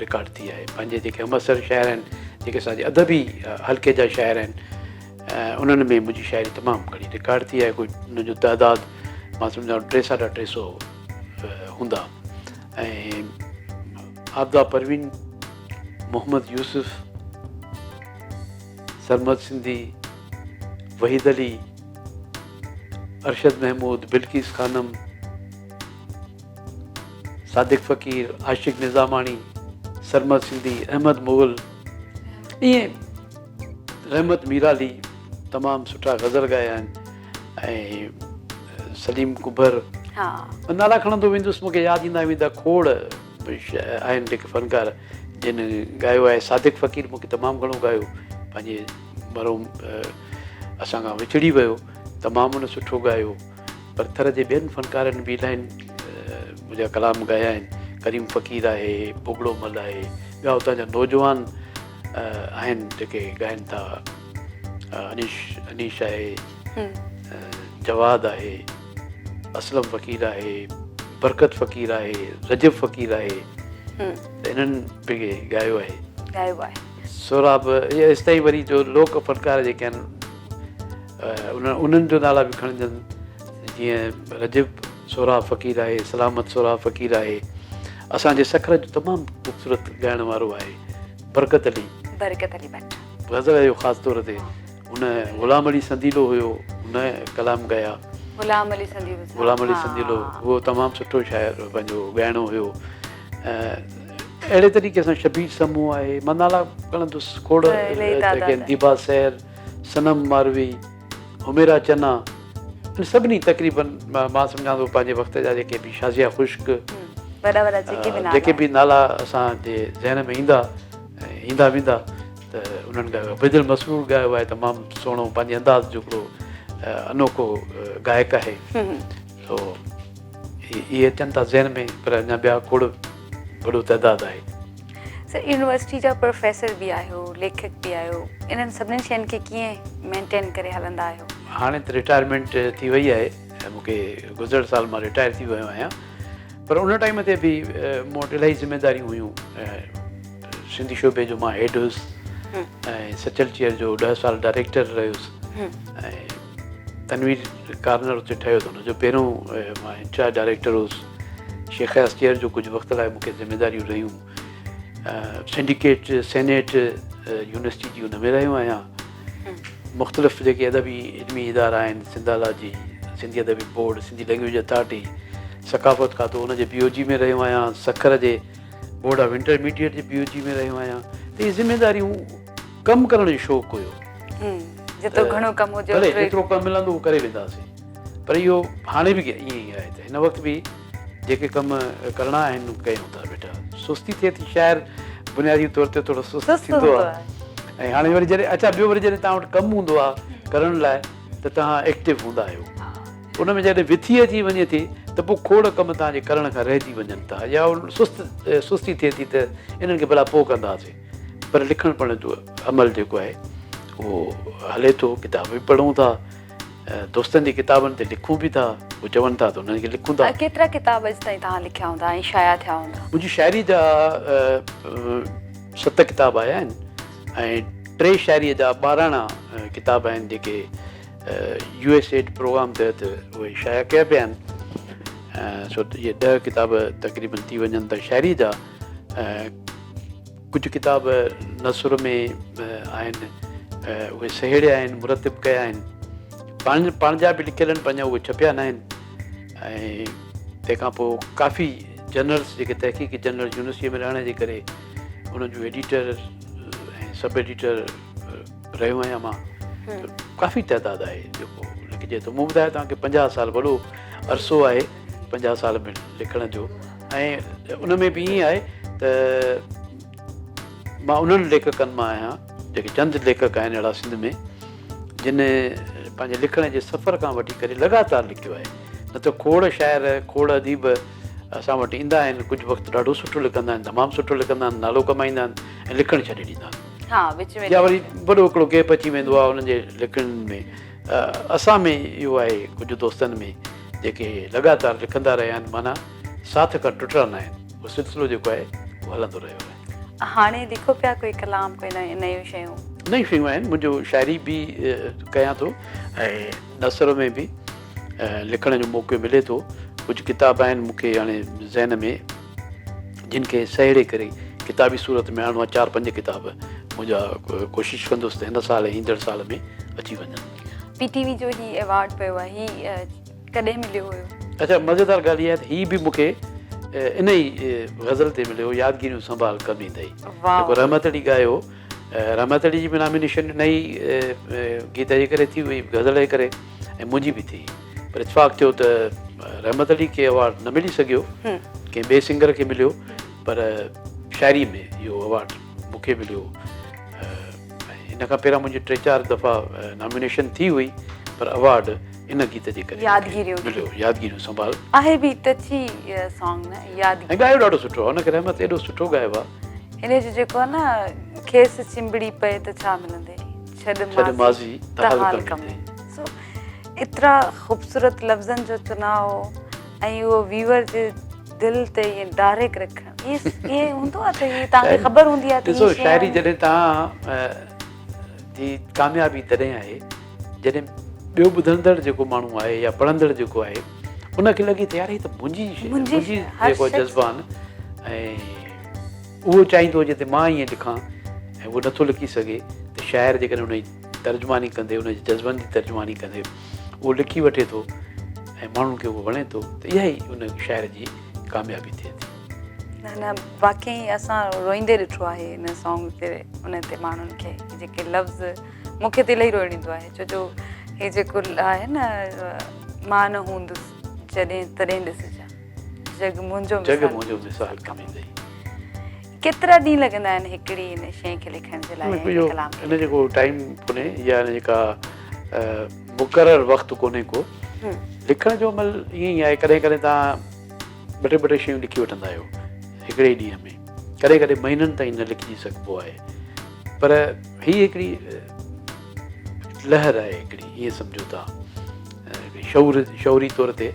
[SPEAKER 3] رڪارڊ ٿي آهي پنهنجي جيڪي همعصر شاعر آهن جيڪي اسان جي ادبي حلقي جا شاعر آهن انهن ۾ منهنجي شاعري تمام گهڻي رڪارڊ ٿي آهي ڪوئي ان جو تعداد مان سمجهان ٽي ساڍا ٽي سو هوندا ۽ عابده پروين محمد يوسف سرمد سنڌي وحيد علي ارشد محمود بلقيس خانم صادق فقير، عاشق نظاماڻي، سرمد سنڌي، احمد مغل ائين رحمت ميرالي تمام سٺا غزل ڳايا آهن ۽ سليم ڪنڀر نالا کڻندو ويندس مونکي ياد ايندا ويندا کوڙ آهن جيڪي فنڪار جن ڳايو آهي. صادق فقير مون کي تمام گهڻو ڳايو، پنهنجي مرحوم اسان کان وڇڙي ويو، تمام هن سٺو ڳايو. پر ٿر جي ٻين فنڪارن به الاهي منهنجا ڪلام ڳايا آهن. ڪريم فقير آهي، بگڙو مل آهي، ٻيا اتان جا نوجوان آهن جيڪي ڳائن ٿا، انيش انيش آهي، جواد آهي، اسلم فقير آهي، برڪت فقير آهي، رجب فقير آهي، ته انهن به ڳايو آهي. ڳايو
[SPEAKER 2] آهي.
[SPEAKER 3] سهراب ايستائين وري جو لوڪ فنڪار جيڪي آهن انهن جو نالا به کڻجن، جيئن رجب سهراب فقير آهي، سلامت سهراب فقير آهي، اسان جي سکر جو تمام خوبصورت ڳائڻ وارو آهي برڪت علي.
[SPEAKER 2] برڪت علي ڀٽ.
[SPEAKER 3] غزل جو خاص طور تي هن غلام علي سنديلو هيو، هن ڪلام ڳايا.
[SPEAKER 2] غلام علي سنديلو
[SPEAKER 3] صاحب. غلام علي سنديلو اهو تمام سٺو شاعر پنهنجو ڳائڻو هيو. اهڙي طريقي سان شبير سمون آهي، مان نالا کڻندس کوڙ، ديبا سحر، صنم ماروي، حميرا چنا، ان سڀني تقريبن مان سمجهان ٿو پنهنجي وقت جا جيڪي به شازيه خشڪ،
[SPEAKER 2] وڏا وڏا جيڪي به نالا
[SPEAKER 3] جيڪي به نالا اسان جي ذهن ۾ ايندا ايندا ويندا ته انهن ڳايو آهي. بيدل مسرور ڳايو آهي تمام سهڻو پنهنجي انداز جو هڪڙو انوکو گائڪ آهي. سو اهي اچن ٿا ذهن ۾ پر اڃا ٻيا کوڙ وڏو تعداد آهي.
[SPEAKER 2] سر يونيورسٽي جا پروفيسر به آهيو، ليکڪ به آهيو، انهن سڀني شين کي ڪيئن مينٽين ڪري هلندا آهيو؟
[SPEAKER 3] هاڻي ته رٽائرمينٽ ٿي وئي آهي مون کي گذريل سال مان رٽائر ٿي ويو آهيان پر ان ٽائيم تي به مون وٽ الاهي ذميداريون هيون. سنڌي شعبي جو مان هيڊ هيس ۽ سچل چيئر جو 10 سال ڊائريڪٽر رهيس ۽ تنوير ڪارنر اتي ٺهيو ته ان جو پهريون مان انچارج ڊائريڪٽر هوس. شيخ اياز چيئر جو ڪجهه وقت لاء مون کي ذميداريون رهيون. سنڊيڪيٽ سينيٽ يونيورسٽي جي ان ۾ رهيو آهيان. مختلف جيڪي ادبي علمي ادارا آهن، سنڌالاجي، سنڌي ادبي بورڊ، سنڌي لينگويج اٿارٽي، ثقافت کاتو ان جي بي او جي ۾ رهيو آهيان. سکر جي بورڊ آف انٽرميڊيٽ جي بي او جي ۾ رهيو آهيان. ته اهي ذميداريون ڪم ڪرڻ جو شوق هيو.
[SPEAKER 2] جيترو گهڻو ڪم هجي
[SPEAKER 3] ڀلي جيترو ڪم ملندو اهو ڪري وينداسين. پر اهو هاڻي به ائين ئي آهي ته هن وقت به جيڪي ڪم ڪرڻا آهن ڪيون ٿا ويٺا. سستي ٿئي ٿي، شاعر بنيادي طور تي ٿورو سست ٿيندو آهي ۽ هاڻي وري جڏهن اڇا ٻيو وري جڏهن توهان وٽ ڪم هوندو آهي ڪرڻ لاء ته توهان ايڪٽو هوندا آهيو. ان ۾ جڏهن وٿي اچي وڃي ٿي ته پوء کوڙ ڪم توهان جي ڪرڻ کان رهجي وڃن ٿا يا سست سستي ٿئي ٿي ته انهن کي ڀلا پوء ڪنداسين. پر لکڻ پڙهڻ جو عمل جيڪو آهي اهو هلي ٿو، ڪتاب به پڙهون ٿا، دوستن جي ڪتابن تي لکون به ٿا، هو چون ٿا ته انهن کي لکون ٿا.
[SPEAKER 2] ڪيترا ڪتاب اڄ تائين توهان لکيا هوندا ۽ شايع ٿيا هوندا؟
[SPEAKER 3] منهنجي شاعري جا 7 ڪتاب آيا آهن ۽ 3 شاعريء جا ٻاراڻا ڪتاب آهن جيڪي يو ايس ايڊ پروگرام تحت اهي شايع ڪيا پيا آهن. سو اهي 10 ڪتاب تقريبن ٿي وڃن ٿا شاعري جا. ڪجهه ڪتاب نثر ۾ آهن، اهي سهيڙيا آهن، مرتب ڪيا آهن. پنهنجا به لکيل آهن پر اڃا اهي ڇپيا نه آهن. ۽ تنهن کان پوء ڪافي جرنلس جيڪي تحقيقي جرنل يونيورسٽيء ۾ رهڻ جي ڪري انهن جو ايڊيٽر ۽ سب ايڊيٽر رهيو آهيان مان. ڪافي تعداد آهي جيڪو لکجي ٿو. مون ٻڌايو توهان کي 50 سال وڏو عرصو آهي 50 سال ۾ لکڻ جو. ۽ ان ۾ به ائين آهي ته مان انهن ليکڪن مان آهيان جيڪي چند ليکڪ آهن اهڙا سنڌ ۾ جن پنهنجي لکڻ جي سفر کان وٺي ڪري لڳاتار لکيو آهي. نه ته کوڙ شاعر کوڙ اديب اسان وٽ ايندا آهن، ڪجهه وقت ڏاڍو سٺو لکندا آهن، تمام سٺو لکندا آهن، نالو ڪمائيندا آهن ۽ لکڻ ڇڏي ڏيندا آهن. يا وري وڏو هڪڙو گيپ اچي ويندو آهي انهن جي لکڻين ۾. اسان ۾ اهو آهي ڪجهه دوستن ۾ جيڪي لڳاتار لکندا رهيا آهن، معنيٰ ساٿ کان ٽٽا نه آهن، اهو سلسلو جيڪو آهي اهو هلندو رهيو آهي.
[SPEAKER 2] هاڻي لکو پيا ڪوئي ڪلام، ڪوئي نيون شيون؟
[SPEAKER 3] نيون شيون آهن، منهنجو شاعري به ڪيان ٿو ۽ نثر ۾ به لکڻ جو موقعو ملي ٿو. ڪجهه ڪتاب آهن مون کي هاڻي ذهن ۾ جن کي سهيڙي ڪري ڪتابي صورت ۾ آڻڻو آهي. 4-5 ڪتاب منهنجا ڪوشش ڪندس ته هن سال ۽ ايندڙ سال ۾ اچي وڃن.
[SPEAKER 2] پي ٽي وي جو هي ايوارڊ پيو آهي، هي ڪڏهن مليو هيو؟
[SPEAKER 3] اڇا مزيدار ڳالهه اها آهي ته هي به مون کي ان ئي غزل تي مليو هو، يادگيريون سنڀال ڪم ايندئي، جيڪو رحمت علي ڳايو هو. رحمت علي جي به نامينيشن ان ئي گيت جي ڪري ٿي هئي، غزل جي ڪري، ۽ منهنجي به ٿي. پر اتفاق ٿيو ته رحمت علي کي ايوارڊ نه ملي سگهيو، ڪنهن ٻئي سنگر کي مليو. پر شاعري ۾ اهو ايوارڊ مون کي مليو. ۽ ان کان پهريان منهنجي ٽي چار دفعا نامينيشن ٿي هئي پر ايوارڊ ان گيت جي ڪري
[SPEAKER 2] يادگيريون
[SPEAKER 3] مليو. يادگيريون سنڀال
[SPEAKER 2] آهي به ٽچي سانگ نه يادگيريون.
[SPEAKER 3] ۽ ڳايو ڏاڍو سٺو آهي ان کي رحمت ايڏو سٺو ڳايو آهي.
[SPEAKER 2] هن جو جيڪو آهي نه کيس چنبڙي پئي ته ڇا ملندي ڇڏ
[SPEAKER 3] ماضي ته حال ڪم ايندي.
[SPEAKER 2] سو ايترا خوبصورت لفظن جو چناء ۽ اهو ويور جي دل تي ائين ڊائريڪٽ رکڻ ائين هوندو آهي ته هي توهان کي خبر هوندي آهي ته
[SPEAKER 3] ڏسو شاعري جڏهن توهان جي ڪاميابي تڏهن آهي جڏهن ٻيو ٻڌندڙ جيڪو ماڻهو آهي يا پڙهندڙ جيڪو آهي ان کي لڳي ته يار هي ته منهنجي منهنجي جيڪو جذبا آهن ۽ اهو چاهيندو هجي ته مان ائين لکان ۽ اهو نٿو لکي سگهي ته شاعر جيڪڏهن ان جي ترجماني ڪندي ان جي جذبن جي ترجماني ڪندي اهو لکي وٺي ٿو ۽ ماڻهن کي اهو وڻي ٿو ته اها ئي ان شاعر جي ڪاميابي ٿئي ٿي.
[SPEAKER 2] نه نه واقعي اسان روئيندي ڏٺو آهي ان سانگ تي ان تي ماڻهن کي جيڪي لفظ مون کي ته الائي روئڻ ايندو آهي ڇو جو هي جيڪو آهي نه مان نه هوندس جڏهن تڏهن ڏسجان جڳ منهنجو
[SPEAKER 3] جڳ منهنجو مثال ڪم ايندئي.
[SPEAKER 2] ڪيترا ڏينهن لڳندا آهن هڪڙي ان شيء کي لکڻ جي لاء
[SPEAKER 3] يا ڪلام کي؟ ان جو ڪو ٽائيم ڪونهي يا ان جي ڪا مقرر وقت ڪونهي ڪو. لکڻ جو عمل ائين ئي آهي ڪڏهن ڪڏهن توهان ٻه ٽي ٻه ٽي شيون لکي وٺندا آهيو هڪڙي ئي ڏينهن ۾ ڪڏهن ڪڏهن مهينن تائين نه لکجي سگهبو آهي پر هي هڪڙي لهر آهي هڪڙي ائين سمجهو توهان شعور شعوري طور تي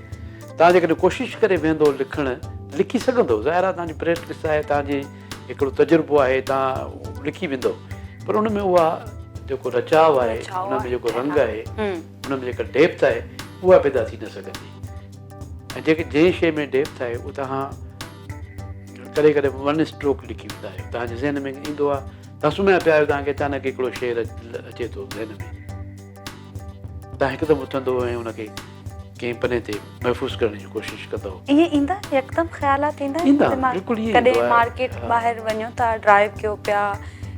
[SPEAKER 3] توهان جيڪڏهن ڪوشش ڪري ويهندو لکڻ لکي سگهندو ظاهر آهي توهان جي پريڪٽس آهي توهان جي هڪڙو تجربو آهي توهان لکي ويندو پر ان ۾ اها جيڪو رچاء آهي ان ۾ جيڪو رنگ آهي ان ۾ جيڪا ڊيپٿ آهي اها پيدا ٿي نه سگهندي ۽ جيڪي جنهن شيء ۾ ڊيپٿ آهي اهو توهان ڪڏهن ڪڏهن ون اسٽروڪ لکي ويندا آهيو توهان جي ذهن ۾ ايندو آهي توهان سمهيا پيا آهيو توهان کي اچانڪ هڪڙو شعر اچي ٿو ذهن ۾ توهان هڪدم اٿندو ۽ ان کي ڪنهن پني تي محفوظ ڪرڻ جي ڪوشش ڪندؤ.
[SPEAKER 2] ائين ايندا يڪدم خيالات ايندا آهن دماغ
[SPEAKER 3] بلڪل ائين ايندو
[SPEAKER 2] ڪڏهن
[SPEAKER 3] آهي.
[SPEAKER 2] مارڪيٽ ٻاهر وڃو ٿا ڊرائيو ڪيو پيا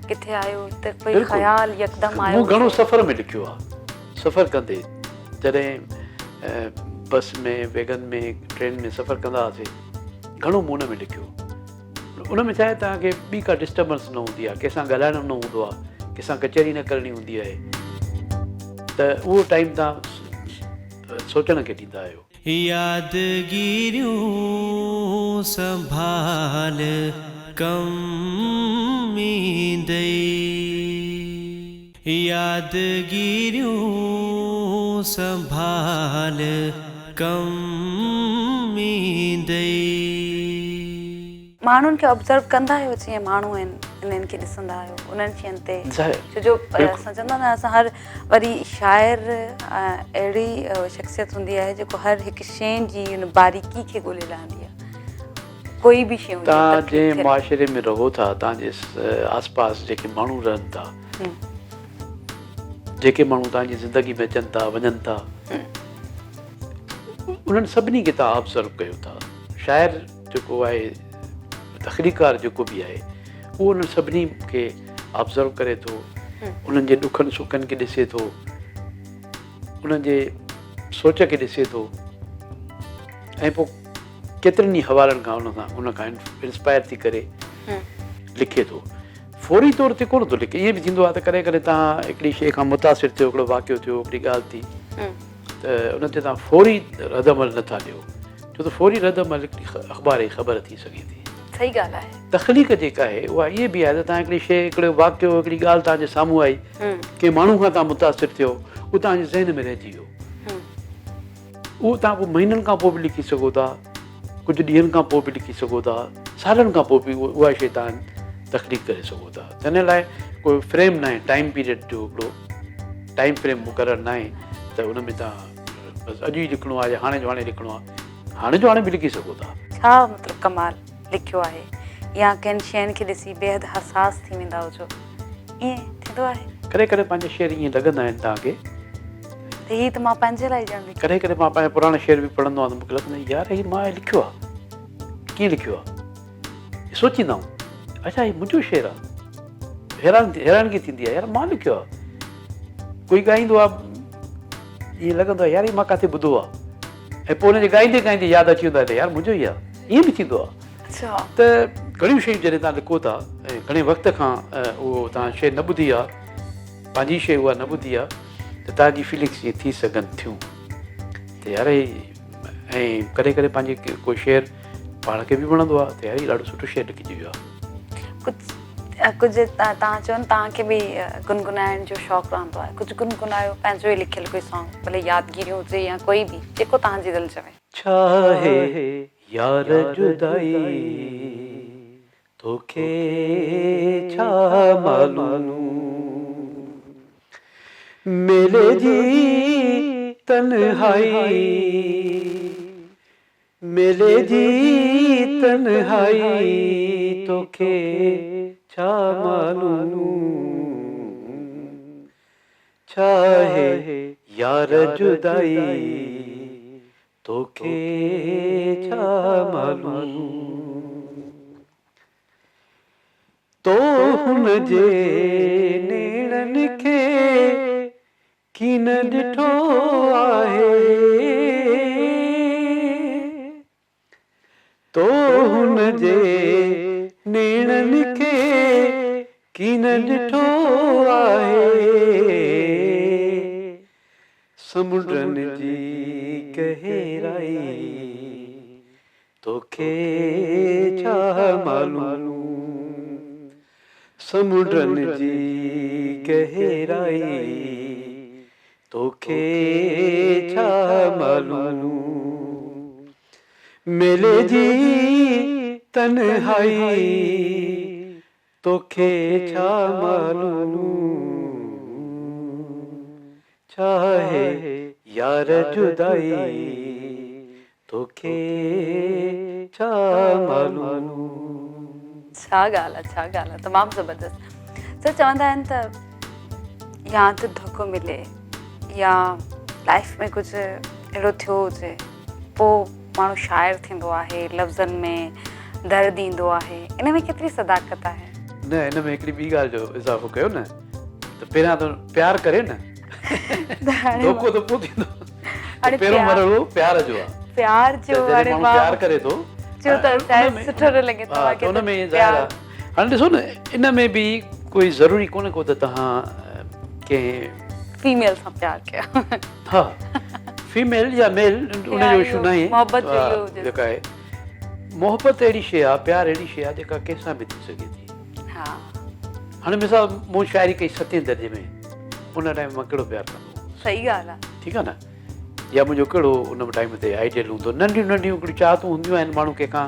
[SPEAKER 2] ڪٿي آهيو ته ڪوئي خيال يڪدم آيو
[SPEAKER 3] مون گهڻو سفر ۾ لکيو آهي سفر ڪندي جڏهن بس ۾ ويگن ۾ ٽرين ۾ سفر ڪندا هئاسي گهڻو مون ان ۾ لکيو. ان ۾ ڇا آهي توهان کي ٻي ڪا ڊسٽربنس نه هوندي آهي ڪنهن سان ڳالهائڻو نه هوندو آهي ڪنهن سان ڪچهري نه ڪرڻي هوندي آهي ته اهو ٽائيم توهان سوچڻ کي ڏيندا آهيو.
[SPEAKER 1] يادگيريون سنڀال ڪم ايندئي يادگيريون سنڀال ڪم ايندئي.
[SPEAKER 2] ماڻهن کي آبزرو ڪندا آهيو جيئن ماڻهو آهن انهن کي ڏسندا آهيو انهن شين تي ڇو جو اسان چوندا نه اسان هر وري شاعر اهڙي شخصيت هوندي آهي جيڪو هر هڪ شين جي ان باريڪي کي ڳولي لهندي آهي ڪوئي به شي هجي
[SPEAKER 3] توهان جنهن معاشري ۾ رهو ٿا توهان جي آس پاس جيڪي ماڻهو رهن ٿا جيڪي ماڻهو توهان جي زندگي ۾ اچن ٿا وڃن ٿا انهن سڀني کي توهان آبزرو ڪيو ٿا شاعر جيڪو آهي تخليقڪار جيڪو به آهي اهو انهن سڀني کي آبزرو ڪري ٿو انهن جي ڏکن سکن کي ڏسي ٿو انهن جي سوچ کي ڏسي ٿو ۽ پوء ڪيترن ئي حوالن کان ان سان ان کان انسپائر ٿي ڪري لکي ٿو فوري طور تي ڪونه ٿو لکي ائين به ٿيندو آهي ته ڪڏهن ڪڏهن توهان هڪڙي شيء کان متاثر ٿيو هڪڙو واقعو ٿيو هڪڙي ڳالهه ٿي ته ان تي توهان فوري رد عمل نٿا ڏيو ڇو ته فوري رد عمل هڪڙي اخبار جي خبر ٿي سگهي ٿي.
[SPEAKER 2] صحيح ڳالهه آهي.
[SPEAKER 3] تخليق جيڪا آهي اها ائين به آهي ته توهان هڪڙي شيء هڪڙو واقعو هڪڙي ڳالهه توهان جي سامهون آئي ڪنهن ماڻهو کان توهان متاثر ٿيو اهو توهان جي ذهن ۾ رهجي ويو اهو توهان پوء مهينن کان پوء به لکي سگهو ٿا، ڪجهه ڏينهن کان پوء به لکي سگهو ٿا، سالن کان پوء به اها شيء توهان تخليق ڪري سگهو ٿا. تنهن لاء ڪو فريم ناهي، ٽائيم پيريڊ جو هڪڙو ٽائيم فريم مقرر ناهي ته ان ۾ توهان بس اڄ ئي لکڻو آهي يا هاڻي جو هاڻي لکڻو آهي. هاڻي جو هاڻي به لکي سگهو ٿا.
[SPEAKER 2] ڇا مطلب ڪمال لکيو آهي يا ڪن شين کي ڏسي بيحد حساس ٿي ويندا هجو. ائين ٿيندو آهي.
[SPEAKER 3] ڪڏهن ڪڏهن پنهنجا شعر ائين لڳندا آهن توهان کي.
[SPEAKER 2] ته هي ته مان پنهنجي لاء ڄڻ لکيو.
[SPEAKER 3] ڪڏهن ڪڏهن مان پنهنجا پراڻا شعر به پڙهندو آهيان ته مون کي لڳندو آهي يار هي مان لکيو آهي ڪيئن لکيو آهي سوچيندا آهيون اڇا هي منهنجو شعر آهي حيران حيرانگي ٿيندي آهي يار مان لکيو آهي ڪوئي ڳائيندو آهي ائين لڳندو آهي يار هي مان ڪاٿي ٻڌو آهي ۽ پوء ان جي ڳائيندي ڳائيندي ياد اچي ويندو آهي ته يار منهنجو ئي آهي ائين به ٿيندو آهي ته گهڻيون شيون جڏهن توهان لکو ٿا ۽ گهڻي وقت کان اهو توهان شيء نه ٻڌي آهي پنهنجي شيء اها نه ٻڌي آهي ته توهان جي فيلنگس ائين ٿي سگهن ٿيون ته يار هي ۽ ڪڏهن ڪڏهن پنهنجي ڪو شعر پاڻ کي به وڻندو آهي ته يار هي ڏاڍو سٺو شعر لکجي ويو آهي.
[SPEAKER 2] ڪجهه ڪجهه توهان چئو نه توهان کي به گنگنائڻ جو شوق رهندو آهي ڪجهه گنگنايو پنهنجو ئي لکيل ڪوئي سانگ ڀلي يادگيريون هجي يا ڪوئي به جيڪو توهان جي دل چوي.
[SPEAKER 3] ڇاهي يار جدائي توکي ڇا معلوم ميلي جي تنهائي ميلي جي تنهائي توکي ڇا معلوم ڇاهي يار جدائي توکي ڇا معلوم تو هن جي نيڻن کي ڪين ڏٺو آهي تو هن جي نيڻن کي ڪين ڏٺو آهي سمنڊن جي گهرائي توکي ڇا معلوم سمنڊن جي گهرائي توکي ڇا معلوم ميلي جي تنهائي توکي ڇا معلوم ڇاهي يار جدائي توکي ڇا معلوم.
[SPEAKER 2] ڇا ڳالهه آ ڇا ڳالهه آ تمام زبردست سر چوندا آهن ته يا ته ڌوڪو ملي يا لائف ۾ ڪجهه اهڙو ٿيو هجي پو ماڻهو شاعر ٿيندو آهي لفظن ۾ درد ايندو آهي ان ۾ ڪيتري صداقت آهي.
[SPEAKER 3] نه ان ۾ هڪڙي ٻي ڳالهه جو اضافو ڪيو نه ته پهريان ته پيار ڪري نه ڌوڪو ته پوء ٿيندو پهريون مرحلو پيار جو آهي
[SPEAKER 2] پيار جو
[SPEAKER 3] جڏهن ماڻهو پيار ڪري ٿو
[SPEAKER 2] چيو ته شايد سٺو نه لڳي توهان کي
[SPEAKER 3] ان ۾ ظاهر آهي هاڻي ڏسو نه ان ۾ به ڪوئي ضروري ڪونهي ڪو ته توهان ڪنهن
[SPEAKER 2] فيميل سان پيار ڪيو
[SPEAKER 3] ها فيميل يا ميل ان جو اشو ناهي
[SPEAKER 2] محبت جو اهو
[SPEAKER 3] جيڪا آهي محبت اهڙي شيء آهي پيار اهڙي شيء آهي جيڪا ڪنهن سان به ٿي سگهي ٿي
[SPEAKER 2] ها
[SPEAKER 3] هاڻي مثال مون شاعري ڪئي ستين درجي ۾ ان ٽائيم مان ڪهڙو پيار ڪندو هوس
[SPEAKER 2] صحيح ڳالهه آهي
[SPEAKER 3] ٺيڪ آهي نه يا منهنجو ڪهڙو ان ٽائيم تي آئيڊيل هوندو ننڍيون ننڍيون هڪڙيون چاهتون هونديون آهن ماڻهو ڪنهن کان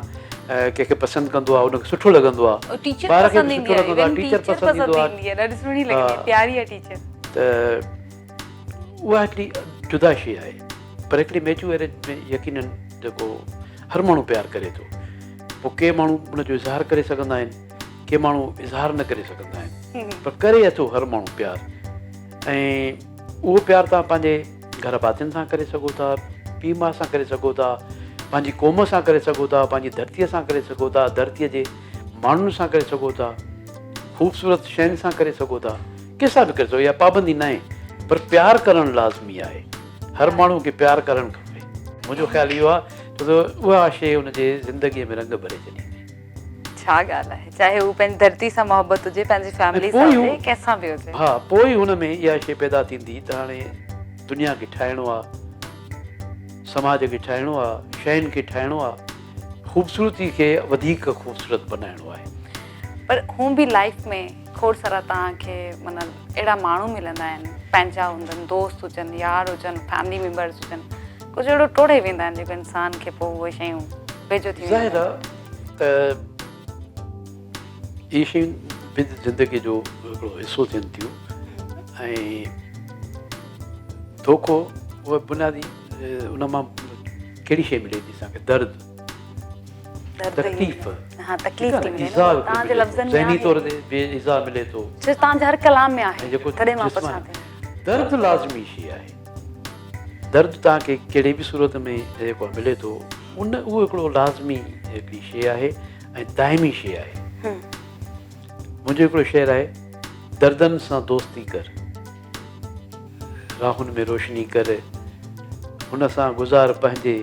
[SPEAKER 3] ڪنهن کي پسند ڪندو آهي ان کي سٺو لڳندو آهي
[SPEAKER 2] ٽيچر
[SPEAKER 3] ٻار کي
[SPEAKER 2] پسند
[SPEAKER 3] به
[SPEAKER 2] ايندي
[SPEAKER 3] سٺو
[SPEAKER 2] آهي
[SPEAKER 3] لڳندو آهي
[SPEAKER 2] ٽيچر
[SPEAKER 3] ٽيچر پسند
[SPEAKER 2] پسند
[SPEAKER 3] ايندو آهي
[SPEAKER 2] ايندي آهي ڏاڍي سهڻي لڳندي آهي پياري آهي ٽيچر
[SPEAKER 3] ته اها هڪڙي جدا شيء آهي پر هڪڙي ميچوئر ايج ۾ يقينن جيڪو هر ماڻهو پيار ڪري ٿو پوء ڪي ماڻهو ان جو اظهار ڪري سگهندا آهن ڪي ماڻهو اظهار نه ڪري سگهندا آهن پر ڪري اٿو هر ماڻهو پيار ۽ اهو پيار توهان پنهنجي گهر ڀاتين سان ڪري سگهو ٿا پيء ماء سان ڪري سگهو ٿا پنهنجي قوم سان ڪري سگهو ٿا پنهنجي ڌرتيء سان ڪري سگهو ٿا ڌرتيء جي ماڻهن سان ڪري سگهو ٿا خوبصورت شين سان ڪري سگهو ٿا ڪنهن سان به ڪري سگهو اها پابندي ناهي پر پيار ڪرڻ لازمي آهي هر ماڻهو کي پيار ڪرڻ کپي منهنجو خيال اهو آهي ڇو ته اها شيء ان جي زندگيء ۾ رنگ ڀري ڇڏيندي.
[SPEAKER 2] ڇا ڳالهه آهي چاهي هو پنهنجي ڌرتي سان محبت هجي پنهنجي فيملي سان هجي ڪنهن سان به هجي.
[SPEAKER 3] ها پوء ئي هن ۾ اها شيء پيدا ٿيندي ته هاڻي دنيا کي ٺاهڻو آهي سماج کي ٺاهڻو آهي شين کي ٺاهڻو آهي خوبصورتي کي وڌيڪ خوبصورت بنائڻو آهي.
[SPEAKER 2] پر هون به لائيف ۾ کوڙ سارا توهان کي معنيٰ اهڙا ماڻهو ملندا آهن پنهنجا هجن دوست هجن يار هجن فيملي ميمبرز هجن ڪجهه اهڙو ٽوڙي ويندا آهن جيڪو انسان کي پوء اهي شيون ويجهو ٿي وينديون
[SPEAKER 3] ظاهر آهي ته اهي شيون به زندگي جو هڪڙو حصو ٿين ٿيون ۽ ڌوڪو اهو بنيادي ان مان ڪهڙي شيء ملي ٿي اسان کي درد تڪليف
[SPEAKER 2] ها تڪليف ٿي ملي
[SPEAKER 3] ايذاء
[SPEAKER 2] توهان جي لفظن
[SPEAKER 3] ۾ ذهني طور تي به ايذاء ملي ٿو
[SPEAKER 2] ڇو توهان جي هر ڪلام ۾ آهي تڏهن مان پڇان ٿي
[SPEAKER 3] درد لازمي شيء آهي درد توهان کي ڪهڙي به صورت ۾ جيڪو ملي ٿو ان اهو هڪڙو لازمي هڪڙي شيء آهي ۽ دائمي شيء آهي منهنجو هڪڙو شعر آهي دردن سان دوستي ڪر راهن ۾ روشني ڪر، هن سان گذار پنهنجي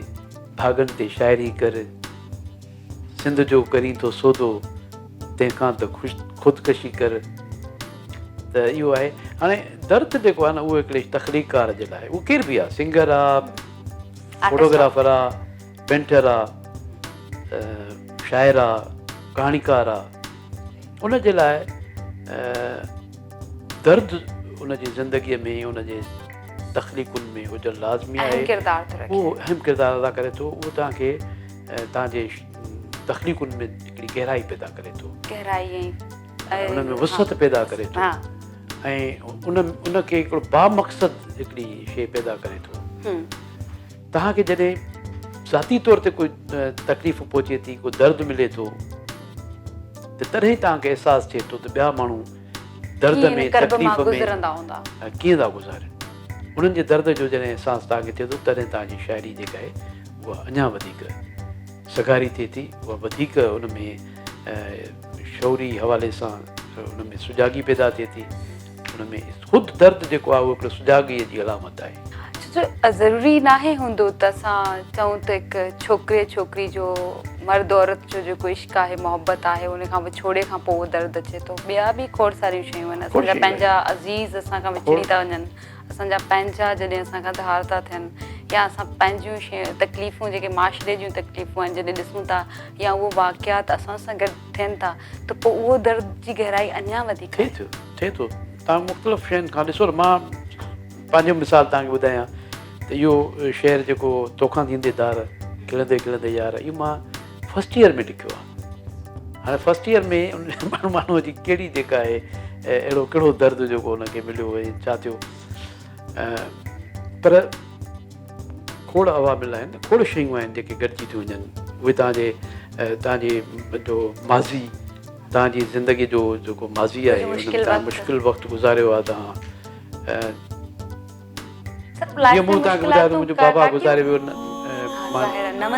[SPEAKER 3] ڀاڳن تي شاعري ڪر، سنڌ جو ڪرين ٿو سودو، تنهن کان ته خوش خودڪشي ڪر. ته اهو آهي هاڻي درد جيڪو آهي نه اهو هڪڙي تخليقڪار جي لاء اهو ڪير به آهي سنگر آهي فوٽوگرافر آهي پينٽر آهي شاعر آهي ڪهاڻيڪار آهي ان جي لاء درد ان جي زندگيء ۾ ان جي تخليقن ۾ هجڻ لازمي آهي اهو اهم ڪردار ادا ڪري ٿو اهو توهان کي توهان جي تخليقن ۾ هڪڙي گهرائي پيدا ڪري ٿو
[SPEAKER 2] گهرائي
[SPEAKER 3] ۽ ان ۾ وسعت پيدا ڪري ٿو ۽ ان ان کي هڪڙو بامقصد هڪڙي شيء پيدا ڪري ٿو. توهان کي جڏهن ذاتي طور تي ڪوئي تڪليف پهچي ٿي، ڪو درد ملي ٿو ته تڏهن توهان کي احساس ٿئي ٿو ته ٻيا ماڻهو درد ۾ تڪليف ۾ ڪيئن ٿا گذارين. انهن جي درد جو جڏهن احساس توهان کي ٿئي ٿو تڏهن توهان جي شاعري جيڪا آهي اها اڃا وڌيڪ سگهاري ٿئي ٿي، اها وڌيڪ ان ۾ شعوري حوالي سان ان ۾ سجاڳي پيدا ٿئي ٿي، ان ۾ خود درد جيڪو آهي اهو هڪڙو سجاڳيء جي علامت آهي.
[SPEAKER 2] ڇو جو ضروري ناهي هوندو ته اسان چئون ته هڪ ڇوڪري ڇوڪري جو مرد عورت جو جيڪو عشق آهي محبت آهي ان کان وڇوڙي کان پوء اهو درد اچي ٿو ٻيا به کوڙ ساريون شيون آهن اسان جا پنهنجا عزيز اسان کان وڇڙي ٿا وڃن اسان جا پنهنجا جڏهن اسان کان ڌار ٿا ٿين يا اسان پنهنجون شيون تڪليفون جيڪي معاشري جون تڪليفون آهن جڏهن ڏسون ٿا يا اهو واقعات اسان سان گڏ ٿين ٿا ته پوء اهو درد جي گهرائي اڃا وڌيڪ
[SPEAKER 3] ٿئي ٿو ٿئي ٿو توهان مختلف شين کان ڏسو نه مان پنهنجو مثال توهان کي ٻڌايان ته اهو شعر جيڪو توکان ٿيندي ڌار کلندي کلندي يار اهو مان فرسٽ ايئر ۾ لکيو آهي هاڻي فرسٽ ايئر ۾ ان ماڻهوء جي ڪهڙي جيڪا آهي اهڙو ڪهڙو درد جيڪو ان کي مليو ۽ ڇا ٿيو پر کوڙ عوامل آهن کوڙ شيون آهن جيڪي گڏجي ٿيون وڃن اهي توهان جي توهان جي جو ماضي توهان جي زندگي جو جيڪو ماضي آهي ان ۾ توهان مشڪل وقت گذاريو آهي توهان جيئن مون توهان کي ٻڌايو ته منهنجو بابا گذاري ويو مان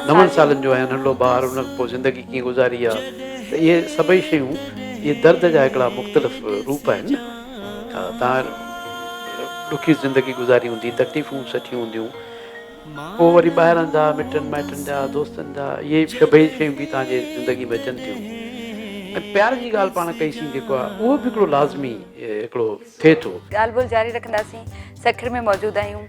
[SPEAKER 3] نون سالن جو آهيان ننڍڙو ٻار ان کان پوء زندگي ڪيئن گذاري آهي ته اهي سڀئي شيون اهي درد جا هڪڙا مختلف روپ آهن نه توهان ڏکي زندگي گذاري هوندي تڪليفون سٺيون هونديون پوء وري ٻاهران جا مٽن مائٽن جا دوستن جا اهي سڀئي شيون به توهان جي زندگي ۾ اچن ٿيون ۽ پيار جي ڳالهه پاڻ ڪئي سين جيڪو آهي اهو به هڪڙو لازمي هڪڙو ٿئي ٿو.
[SPEAKER 2] ڳالهه ٻولهه جاري رکنداسين. سکر ۾ موجود آهيون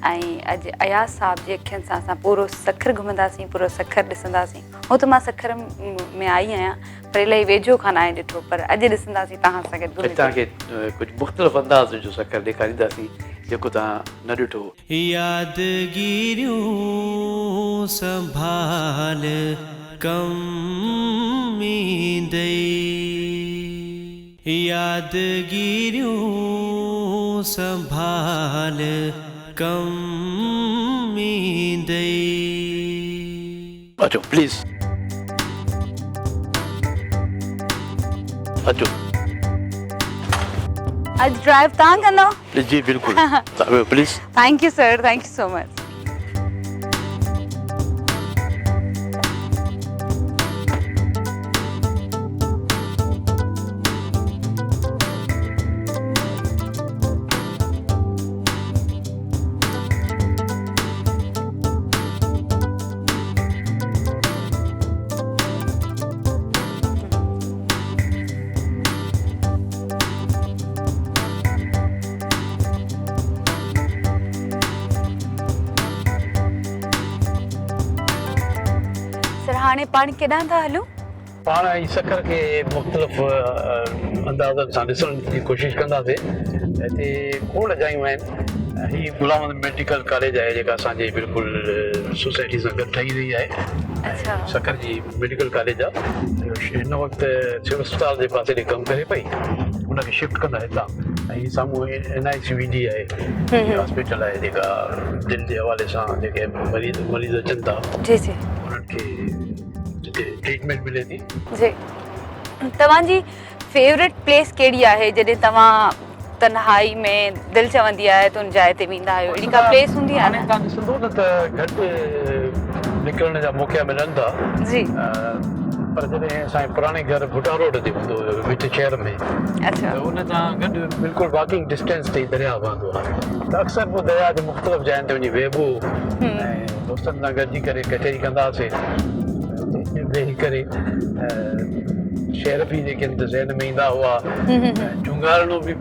[SPEAKER 2] ۽ اڄ اياز صاحب جي اکين سان اسان پورو سکر گهمنداسين پورو سکر ڏسنداسين. هونء ته مان سکر ۾ آئي آهيان پر الائي ويجهو کان ناهي ڏٺو پر اڄ ڏسنداسين توهان سان گڏ گهمي
[SPEAKER 3] اڄ توهان کي ڪجهه مختلف انداز جو سکر ڏيکارينداسين جيڪو توهان نه ڏٺو هو.
[SPEAKER 1] يادگيريون سنڀال ڪم ايندئي. يادگيريون سنڀال ڪم ايندئي.
[SPEAKER 3] اچو پليز اچو.
[SPEAKER 2] اڄ ڊرائيو توهان ڪندؤ؟
[SPEAKER 3] جي بلڪل توهان ويهو please.
[SPEAKER 2] Thank you sir thank you so much. Sir هاڻي پاڻ ڪيڏانهن ٿا هلون؟
[SPEAKER 3] پاڻ ۽ سکر کي مختلف اندازن سان ڏسڻ جي ڪوشش ڪنداسين. هتي کوڙ جايون آهن. هي غلام محمد ميڊيڪل ڪاليج آهي جيڪا اسان جي بلڪل سوسائٽي سان گڏ ٺهي وئي آهي. سکر جي ميڊيڪل ڪاليج آهي. هن وقت سول اسپتال جي پاسي ڏي ڪم ڪري پئي. ان کي شفٽ ڪندا هتان ۽ هي سامهون اين آء سي وي ڊي آهي. هي هاسپيٽل آهي جيڪا دل جي حوالي سان جيڪي مريض مريض اچن ٿا.
[SPEAKER 2] جي جي.
[SPEAKER 3] انهن کي جتي ٽريٽمينٽ ملي ٿي.
[SPEAKER 2] جي توهان جي فيورٽ پليس ڪهڙي آهي جڏهن توهان تنهائي ۾ دل چوندي آهي ته ان جاء تي ويندا آهيو اهڙي ڪا پليس هوندي آهي نه؟
[SPEAKER 3] هاڻي توهان ڏسندو نه ته گهٽ نڪرڻ جا موقعا ملن ٿا.
[SPEAKER 2] جي.
[SPEAKER 3] پر جڏهن اسان جي پراڻي گهر ڀٽا روڊ تي هوندو هيو وچ شهر ۾.
[SPEAKER 2] اڇا.
[SPEAKER 3] ته ان سان گڏ بلڪل واڪنگ ڊسٽينس تي ئي درياء وهندو آهي ته اڪثر پوء درياء جي مختلف جاين تي وڃي ويهبو هو ۽ دوستن سان گڏجي ڪري ڪچهري ڪندا هئاسين اتي ويهي ڪري. شعر به جيڪي آهن ته ذهن ۾ ايندا هئا جهونگارڻو به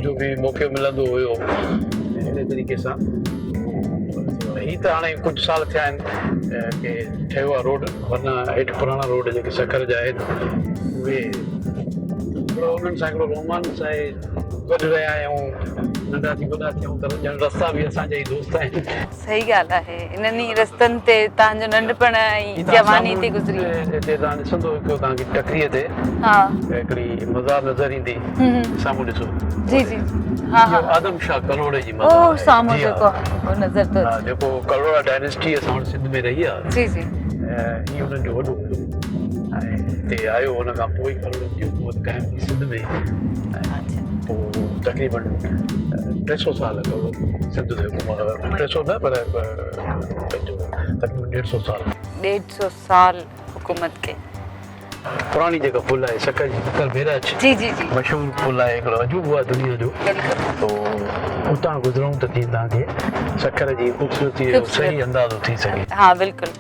[SPEAKER 3] جو به موقعو ملندو هيو اهڙي طريقي سان هي ته هاڻي ڪجهه سال ٿيا آهن ڪي ٺهيو آهي روڊ ورنه هيٺ پراڻا روڊ جيڪي سکر جا آهن اهي هڪڙو انهن سان هڪڙو رومانس آهي گڏ رهيا آهيون ننڍا ٿي وڏا ٿيا آهيون ته ڄڻ رستا به اسان جا ئي دوست آهن.
[SPEAKER 2] صحيح ڳالهه آهي انهن ئي رستن تي توهان جو ننڍپڻ ۽ جواني ٿي گذري.
[SPEAKER 3] هتي توهان ڏسندو هڪ توهان کي ٽڪريء تي
[SPEAKER 2] ها
[SPEAKER 3] هڪڙي مزار نظر ايندي سامهون ڏسو
[SPEAKER 2] جي جي ها ها
[SPEAKER 3] آدم شاهه ڪلهوڙي جي مزار
[SPEAKER 2] او سامهون جيڪو نظر ٿو
[SPEAKER 3] اچي جيڪو ڪلهوڙا ڊائنيسٽي اسان وٽ سنڌ ۾ رهي آهي
[SPEAKER 2] جي جي
[SPEAKER 3] هي انهن جو وڏو هيو ۽ هتي آيو ان کان پوء ئي ڪلهوڙن جي حڪومت قائم ٿي سنڌ ۾ پوء تقريبن 300 سال ڪلهوڙن سنڌ تي حڪومت 300 نه پر پنهنجو تقريبن 150 سال.
[SPEAKER 2] 150 سال حڪومت ڪئي.
[SPEAKER 3] پراڻي جيڪا پل آهي سکر جي سکر بيراج
[SPEAKER 2] جي جي جي
[SPEAKER 3] مشهور پل آهي هڪڙو عجوبو آهي دنيا جو
[SPEAKER 2] بلڪل
[SPEAKER 3] تو اتان گذرون ته جيئن توهان کي سکر جي خوبصورتي جو صحيح اندازو ٿي سگهي.
[SPEAKER 2] ها بلڪل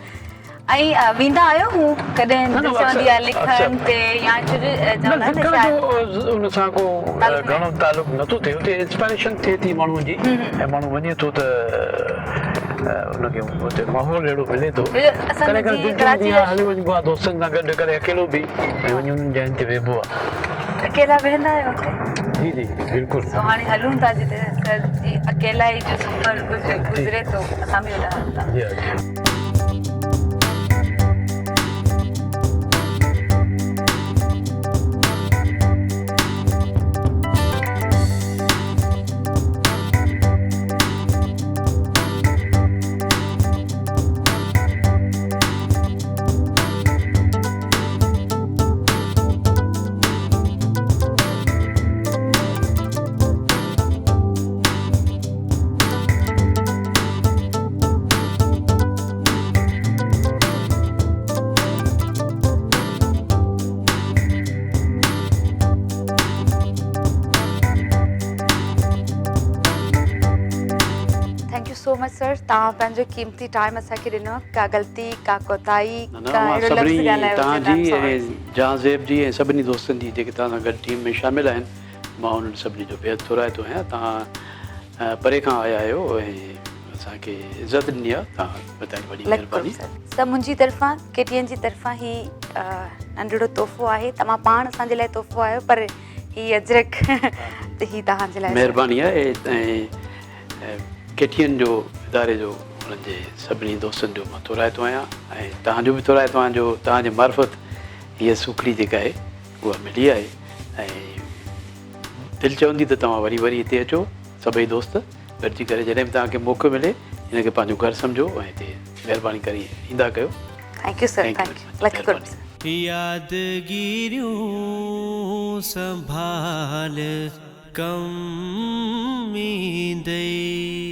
[SPEAKER 2] ۽ ويندا آهيو هو ڪڏهن دل چوندي آهي لکڻ تي يا ڇو جو چوندا آهن
[SPEAKER 3] لکڻ جو ان سان ڪو گهڻو تعلق نٿو ٿئي اتي انسپائريشن ٿئي ٿي ماڻهو جي ۽ ماڻهو وڃي ٿو ته ان کي اتي ماحول اهڙو ملي ٿو ڪڏهن ڪڏهن دل چوندي آهي هلي وڃبو آهي دوستن سان گڏ ڪڏهن اڪيلو به ۽ وڃي انهن جاين تي ويهبو آهي.
[SPEAKER 2] اڪيلا ويهندا آهيو اتي؟
[SPEAKER 3] جي جي بلڪل.
[SPEAKER 2] سو هاڻي هلون ٿا جتي سر جي اڪيلائي جو سفر گذري ٿو اسان به هوڏانهن هلون ٿا.
[SPEAKER 3] جي ها جي.
[SPEAKER 2] Thank you so much sir توهان پنهنجو قيمتي ٽائيم اسان کي ڏنو ڪا غلطي ڪا ڪوتاهي ڪا اهڙو لفظ ڳالهايو
[SPEAKER 3] توهان جي ۽ جهانزيب جي ۽ سڀني دوستن جي جيڪي توهان سان گڏ ٽيم ۾ شامل آهن مان انهن سڀني جو بيحد ٿورائتو آهيان توهان پري کان آيا آهيو ۽ اسان کي عزت ڏني آهي توهان توهان جي وڏي مهرباني.
[SPEAKER 2] سر منهنجي طرفان ڪي ٽي اين جي طرفان هي ننڍڙو تحفو آهي توهان پاڻ اسان جي لاء تحفو آهيو پر هي اجرڪ هي توهان جي لاء.
[SPEAKER 3] مهرباني آهي ۽ ڪي ٽي اين جو اداري جو انهن جي سڀني دوستن جو مان ٿورائتو آهيان ۽ توهان جو به ٿورائتو آهيان جو توهان جي معرفت هيء سوکڙي جيڪا آهي اها ملي آهي ۽ دل چوندي ته توهان وري وري هتي اچو سڀئي دوست گڏجي ڪري جڏهن به توهان کي موقعو ملي هن کي پنهنجو گهر سمجهو ۽ هتي مهرباني ڪري ايندا ڪيو.
[SPEAKER 2] Thank you sir thank you lakh قرب سر.
[SPEAKER 1] يادگيريون سنڀال ڪم ايندئي.